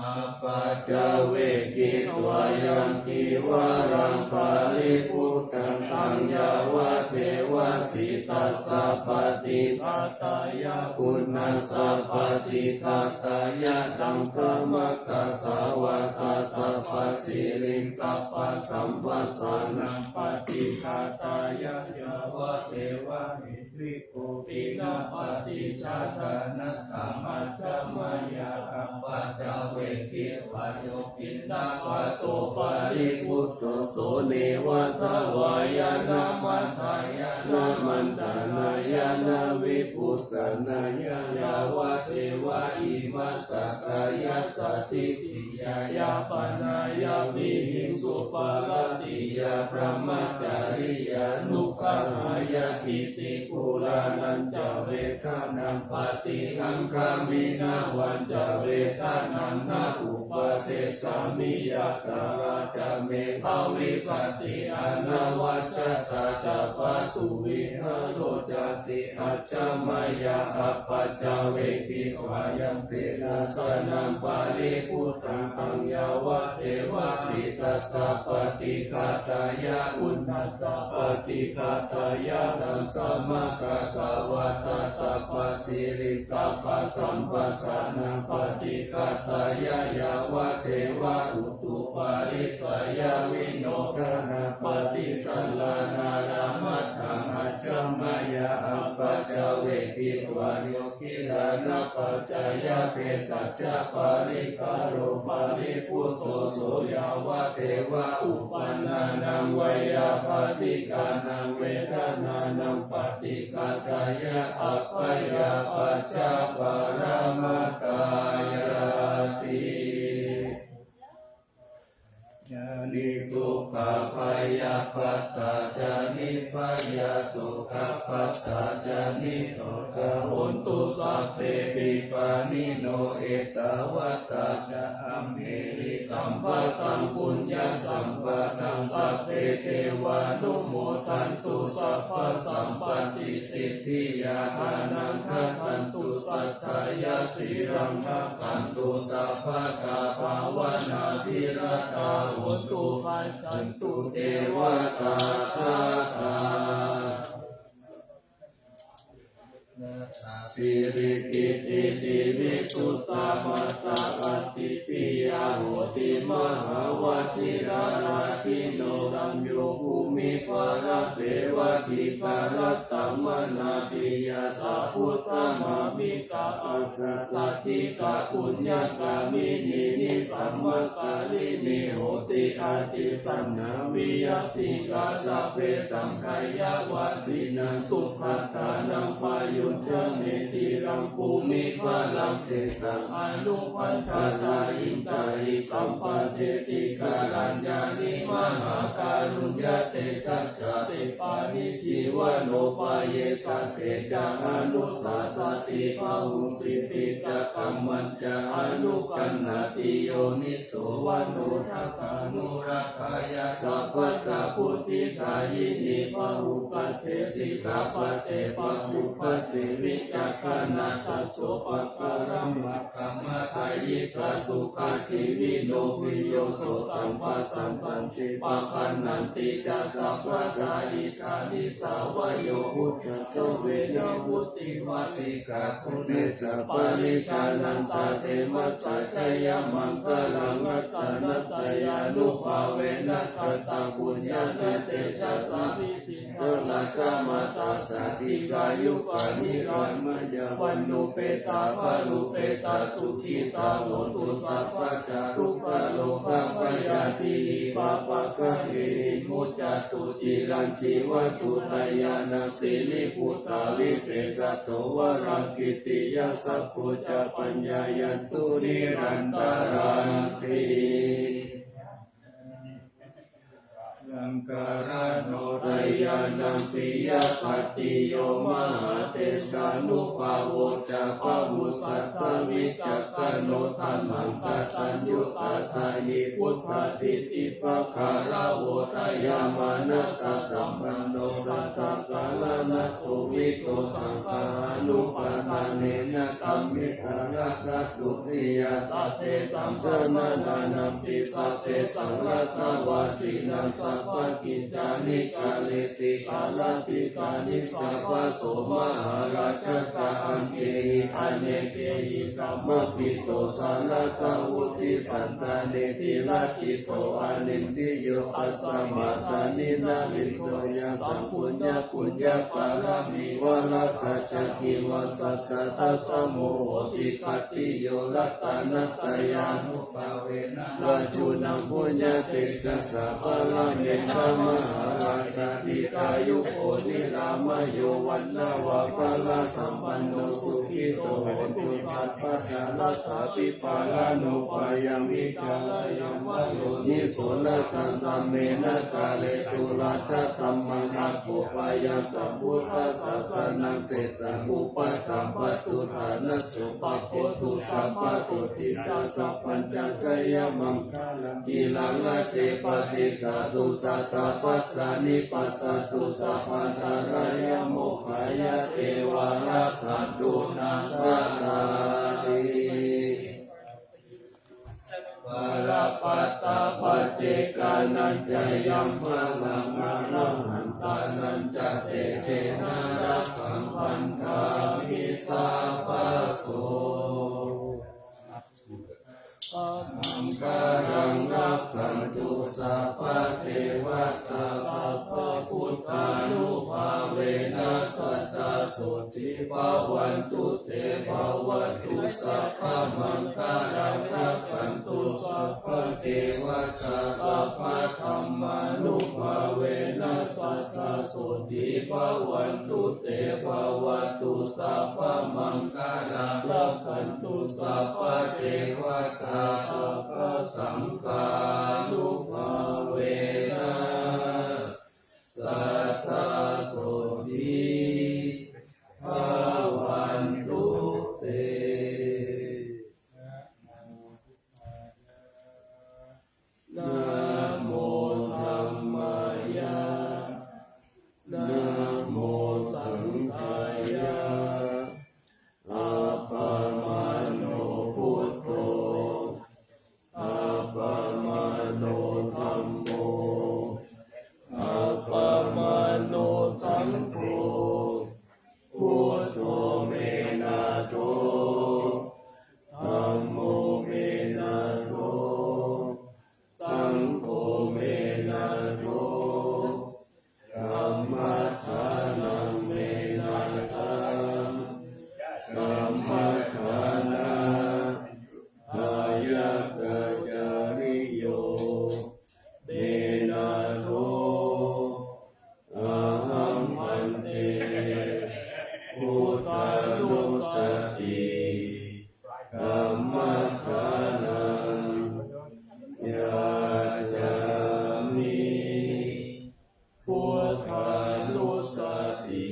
Apaccavekkhitvā yaṃ cīvaraṃ paribhuttaṃ taṃ yāvadeva sītassa paṭighātāya uṇhassa paṭighātāya ḍaṃsamakasavātātapasiriṃsapasamphassānaṃ paṭighātāya yāvadeva hiṃsikho piṇḍapātichādanatthaṃ ajja mayā apaccavekkhitvā yo piṇḍapāto paribhutto so neva davāya na madāya na maṇḍanāya na vibhūsanāya yāvadeva imassa kāyassa ṭhitiyā yāpanāya vihiṃsuparatiyā brahmacariyānuggahāya itikurānañca vedanaṃ paṭihaṅkhāmi navañca vedanaṃ na uppādessāmi yathāladdhaṃ me bhavissati anavajjatā ca phāsuvihāro cāti. Ajja mayā apaccavekkhitvā yaṃ tenasānaṃ paribhuttaṃ taṃ yāvadeva sītassa paṭighātāya uṇhassa paṭighātāya ḍaṃsamakasavātātapasiriṃsapasamphassānaṃ paṭighātāya yāvadeva utuparissayavinodanapaṭisallānārāmatthaṃ ajja mayā apaccavekkhitvā yo gilānapaccayabhesajjaparikkhāro paribhutto so yāvadeva uppannānaṃ veyyābādhikānaṃ vedanānaṃ paṭighātāya abyāpajjhaparamatāyāti. Niddukkhā bhayappattā ca nibbhayā sokappattā ca nissokā hontu sabbepi pāṇino. Ettāvatā ca amhehi sambhataṃ puññasampadaṃ sabbe devānumodantu sabbasampattisiddhiyā. Dānaṃ dadantu saddhāya sīlaṃ rakkhantu sabbadā bhāvanābhiratā hontu gacchantu devatāgatā. Sirikittitī visuddhā mātā, ādipiya hotu mahāvajirā. Rājino rañño bhūmiparāsevakī, kālāntaramānādiya sabbuttamāgikā. Asaddhikkā puññagāminī, nikkhammakāyinī honti, abyāpajjhā vimuttā sabbesaṃ, dāyāvatthinānaṃ sugatānaṃ, payunnameti dhīraṃ bhūmipharaṃ seṭṭhaṃ. Anupaṇḍatāyiṃ tahiṃ, sampāyeti kālajjhānī, mahākāruññatejasā. Khippaṃ paṇidhī ve nopāyesā, te ca haruṃ sahasā, bāhuṃ sahassaṃ parittaṃ, bhaṇāma ca anukampāni. Yoniso manosammajjhāya, sabbattha vuḍḍhidāyinī, pāpūpaṭe sikkhāpade, pāpūpaṭe vicakkhaṇā, tato pakkhayaṃ, maggāma dayikā sukhā. Jīvino piyo sotaṃ passaddhati, pacchaññāni ca sabbadā, iddhāni sabbā yo muttā, sabbe na mutti vāsikā. Guṇesu parijānantaṃ, te mahesā jayamaṅgalaṃ, ratanattayānubhāvena, kataṃ puññaṃ no tejasā, vijitā samaggā, sādhikā yukkhā niramāya, vaṇṇupetā balupetā, sukhitā hontu sabbadā. Dukkharogabhayā thinā, pāpaggahe vimuccantu, ciraṃ jīvantu, dayaṃ siriputto, visesato varaṃ, kittiyasapo ca, pāyayantu nirantaranti. Maṅgalāno dāyādo piyapātiyo, mahātejānubhāvo ca, bāhusatthā vicakkhaṇo, dhammākataññutā dāyī, buddhādhipaggaṇo, dayāmanassasampanno, santā kālānakovidū, saṅghānupādānena, taṃ viddhā maṅgalamuttamaṃ. Sabbesaṃ bhavanānaṃ pi, sabbesaṃ lokavatthānaṃ, sabbakiccāni kareti, kalyāṇagunākaro. Issaro mahārājā ca, amhehi anēkehi samāhito, sārathā buddhisandānīti, rājito anindriyo, asamaṇāni nāvino. Yasaṃ puññaṃ puññapāramī, varasaccaṃ hivassā, saddhammo hoti patiyo, ratanattayānubhāvena, rājubbaṃ puññatejasā, paranimmitā mahārājā, dīghāyuko nirāmayo, vaṇṇaṃ balāsampanno, sukhito hotu sabbadā. Rattābhipūto parivaṇṇaṃ, vijānātha yā muniyo, nisinno santike kaṇhāhi, rājadhammaṃ aggopāya, sambuddhassa sāsanaṃ, sesā upaṭṭhapattudānā, sabbatthu sabbadosānussaraṃ, sabbañca jayamaṅgalaṃ. Ciraṃ rāje paṭiggaṇhatu, satapadāni pajjantu, sabbantarāyā mokkhaye, devā rakkhantu sadā. Sabbappādapaṭiggaṇhañca, yaṃ balaṃ arahantānañca, tejena rakkhaṃ bandhāmi sabbaso. Sabbaṃ maṅgalaṃ, rakkhantu sabbadevatā, sabbabuddhānubhāvena, sadā sotthī bhavantu te. Bhavatu sabbamaṅgalaṃ, rakkhantu sabbadevatā, sabbadhammānubhāvena, sadā sotthī bhavantu te. Bhavatu sabbamaṅgalaṃ, rakkhantu sabbadevatā, sabbasaṅghānubhāvena, sadā sotthī bhavantu te. Namo dhammāya, namo saṅghāya. Appamāṇo buddho, appamāṇo dhammo, appamāṇo saṅgho. Buddho Buddhānussati kammadānaṃ yācāmi. Buddhānussati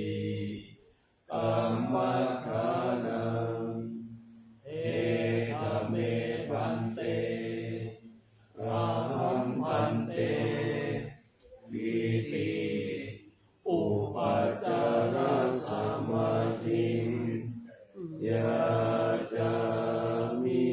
kammadānaṃ. Etha me bhante, ahaṃ bhante, iti upacārasamādhiṃ yācāmi.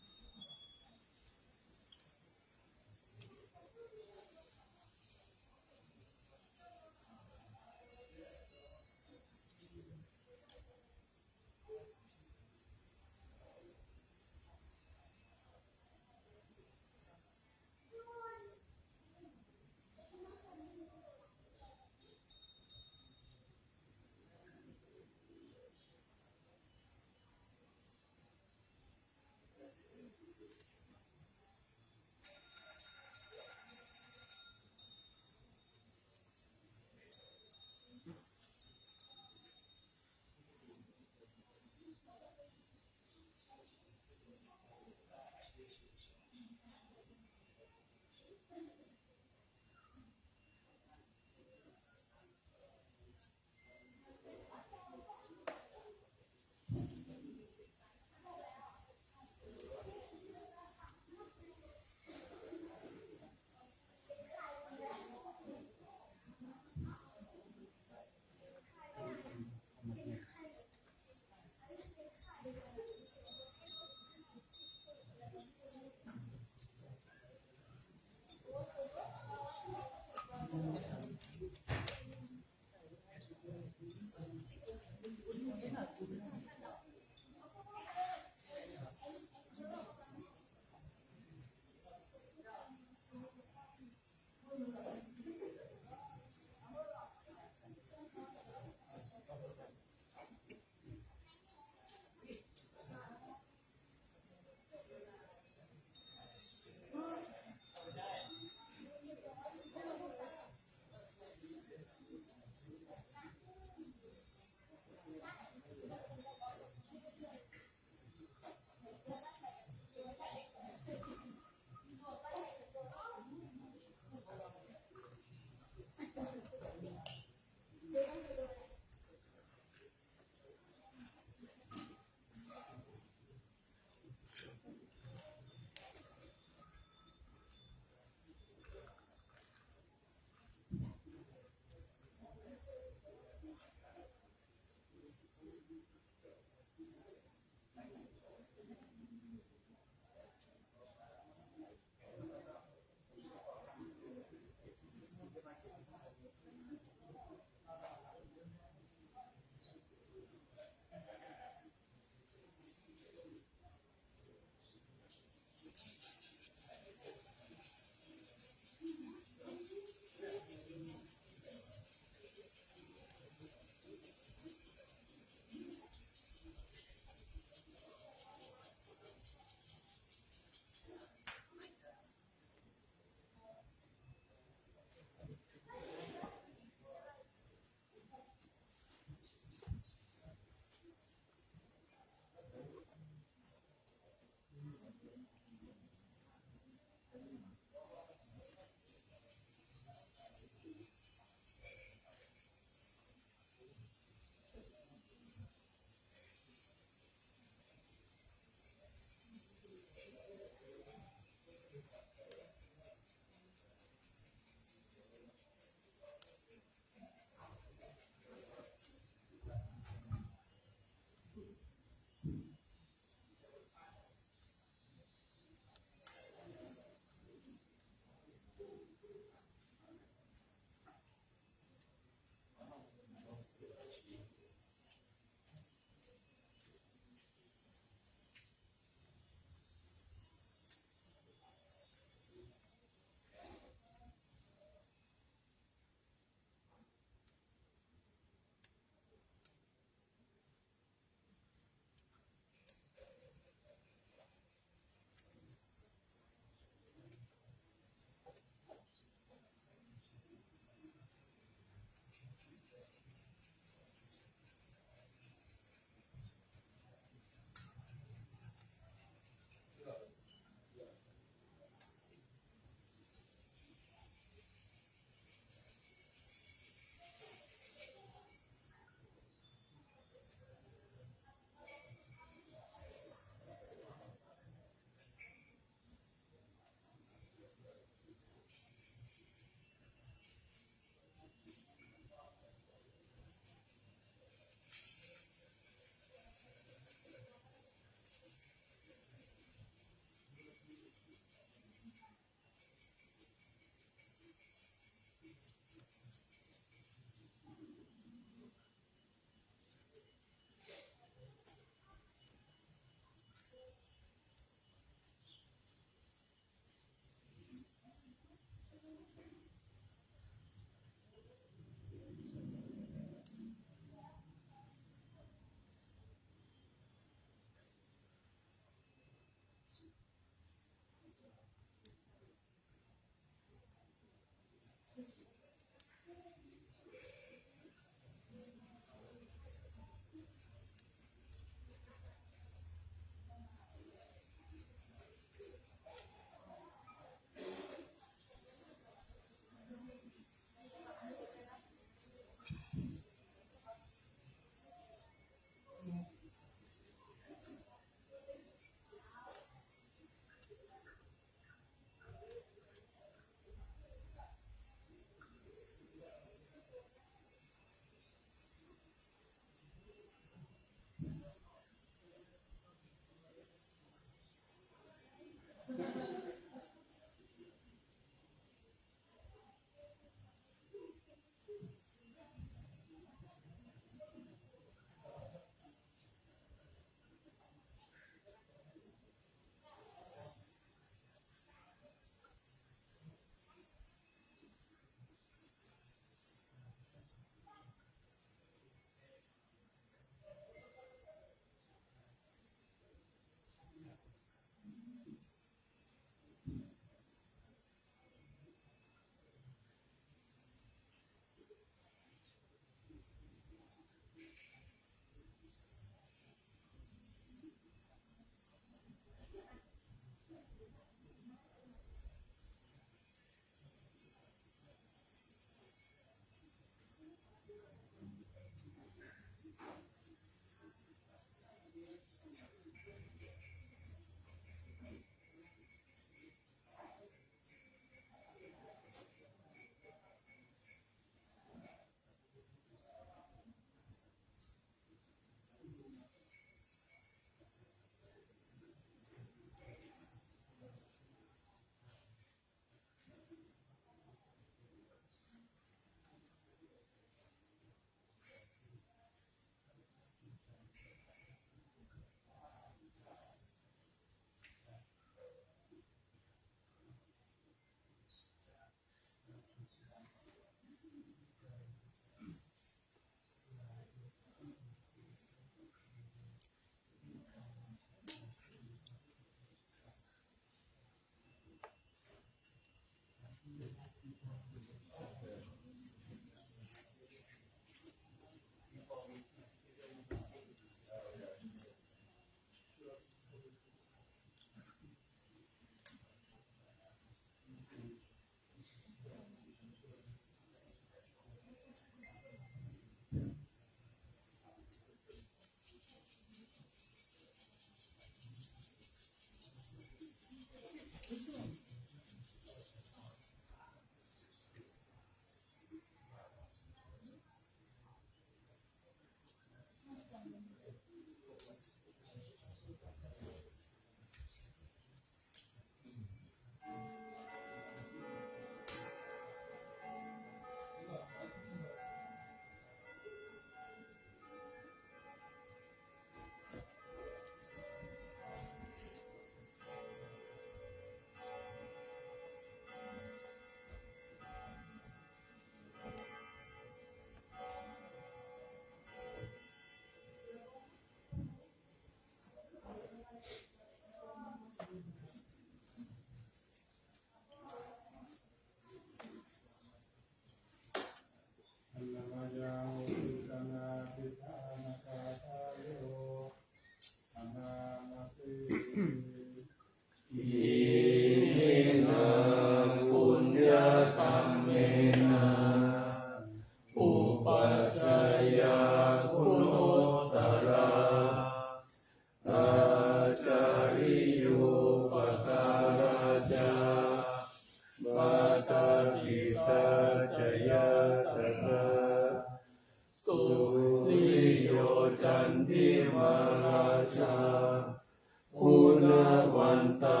guṇavantā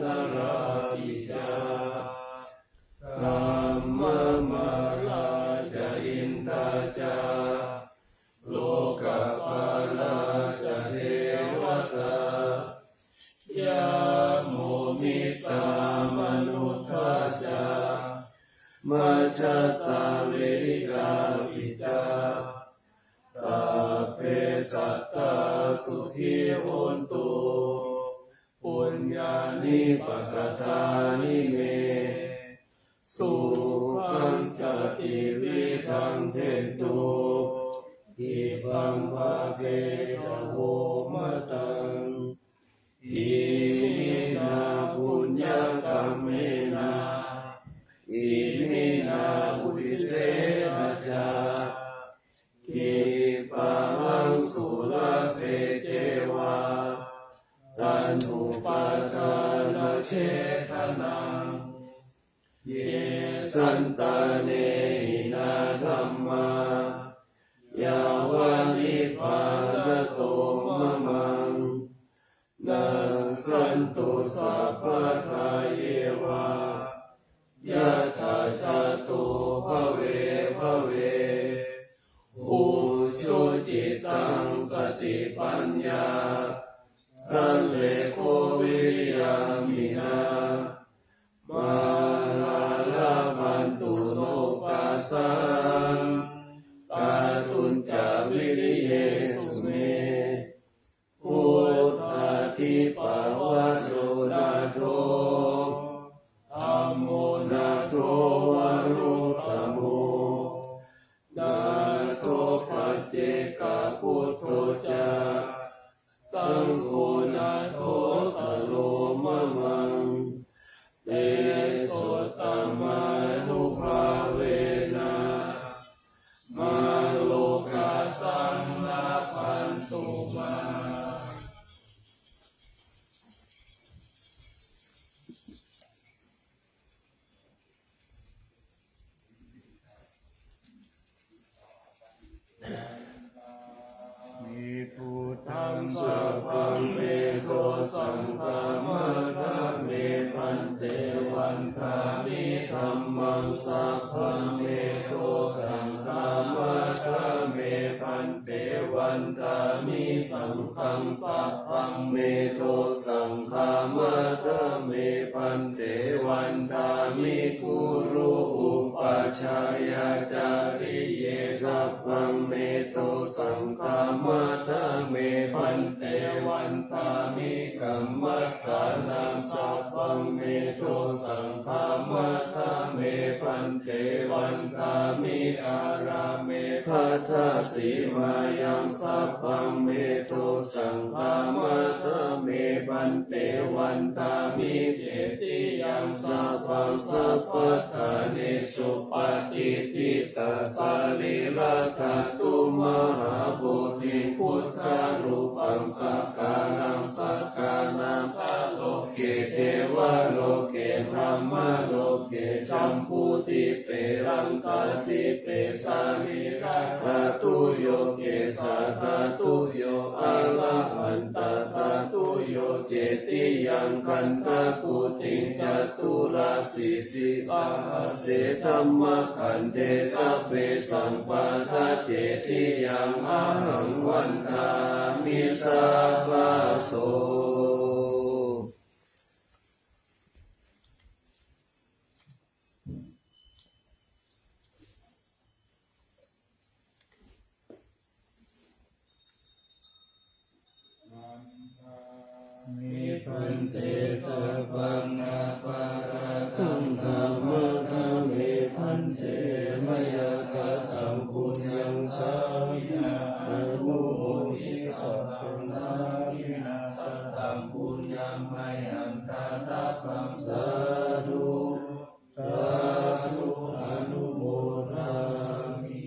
narāpi ca, brahmamārā ca indā ca, lokapālā ca devatā, yamo mittā manussā ca, majjhattā verikāpi ca, sabbe sattā sukhī hontu, puññāni pakatāni me, sukhañca tividhaṃ dentu, khippaṃ pāpetha vomataṃ. Iminā puññakammena, iminā uddisena ca, khippāhaṃ sulabhe ceva, taṇhupādānachedanaṃ. Ye santāne hinā dhammā, yāva nibbānato mamaṃ, nassantu sabbadā yeva, yattha jāto bhave bhave. Ujucittaṃ satipaññā, sallekho viriyamhinā, mārā labhantu nokāsaṃ, kātuñca viriyesu me. Buddhādhipavaro nātho, dhammo nātho varuttamo, nātho paccekabuddho ca, saṅgho nāthottaro mamaṃ. Tesottamānubhāvena, mārokāsaṃ labhantu mā. Buddhaṃ sabbaṃ me dosaṃ khamatha me bhante. Vandāmi dhammaṃ sabbaṃ me dosaṃ khamatha me bhante. Vandāmi saṅghaṃ sabbaṃ me dosaṃ khamatha me bhante. Vandāmi guru upajjhāyācariye sabbaṃ me dosaṃ khamatha me bhante. Vandāmi kammaṭṭhānaṃ sabbaṃ me dosaṃ khamatha me bhante. Vandāmi ārāme gathasīmāyaṃ sabbaṃ me dosaṃ khamatha me bhante. Vandāmi cetiyaṃ sabbaṃ sabbaṭṭhānesu patiṭṭhitā sarīradhātu mahābodhiṃ buddharūpaṃ sakalaṃ sakāraṃ, loke devaloke brahmaloke jambudīpe laṅkādīpe sarīradhātuyo kesādhātuyo arahantātūyo cetiyaṃ gandhakuṭiṃ caturāsītisahase dhammakkhandhe sabbesaṃ pattacetiyaṃ ahaṃ vandāmi sabbaso. Vandāmi bhante sabbaṃ aparādhaṃ khamatha me bhante. Mayā kataṃ puññaṃ sāminā anumoditabbaṃ, sāminā kataṃ puññaṃ mayhaṃ dātabbaṃ. Sādhu sādhu anumodāmi.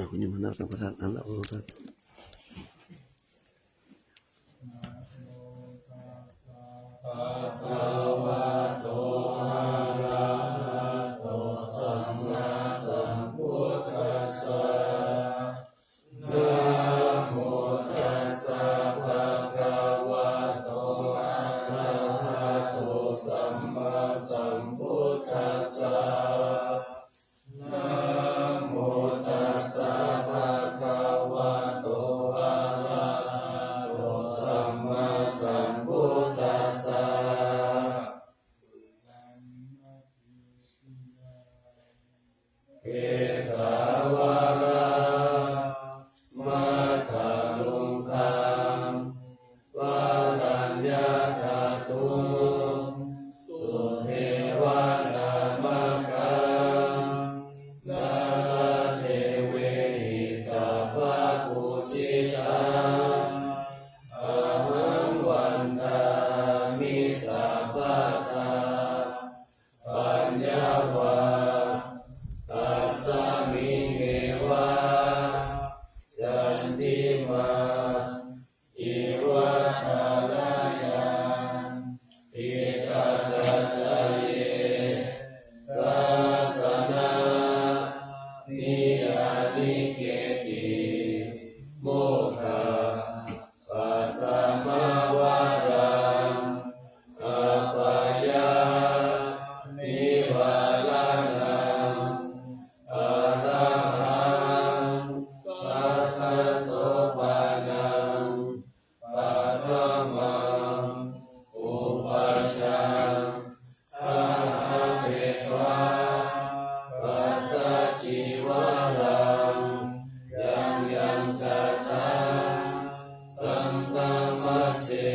อ่ะ คุณโยมนับสังฆทาน อันละ โอ้ ท่าน Bhagavato arahato sammā Kesāvalāmataruṅgaṃ varaññatatthuṃ sudevanāmakam, nāradevehi sabbapūjitaṃ, ahaṃ vandāmi sabbadā. Paññā va tasmiṃ eva candimā iva thārāya, hitāgatāye dassanaṃ niyyāniketti, mokkha paṭhamavaraṃ apāyanivāraṇaṃ, arahaṃ satta soppānaṃ paṭhamaṃ upajjhaṃ ārabbhetvā pattacīvaraṃ, yaṃ yaṃ jātaṃ saṅghamajjhe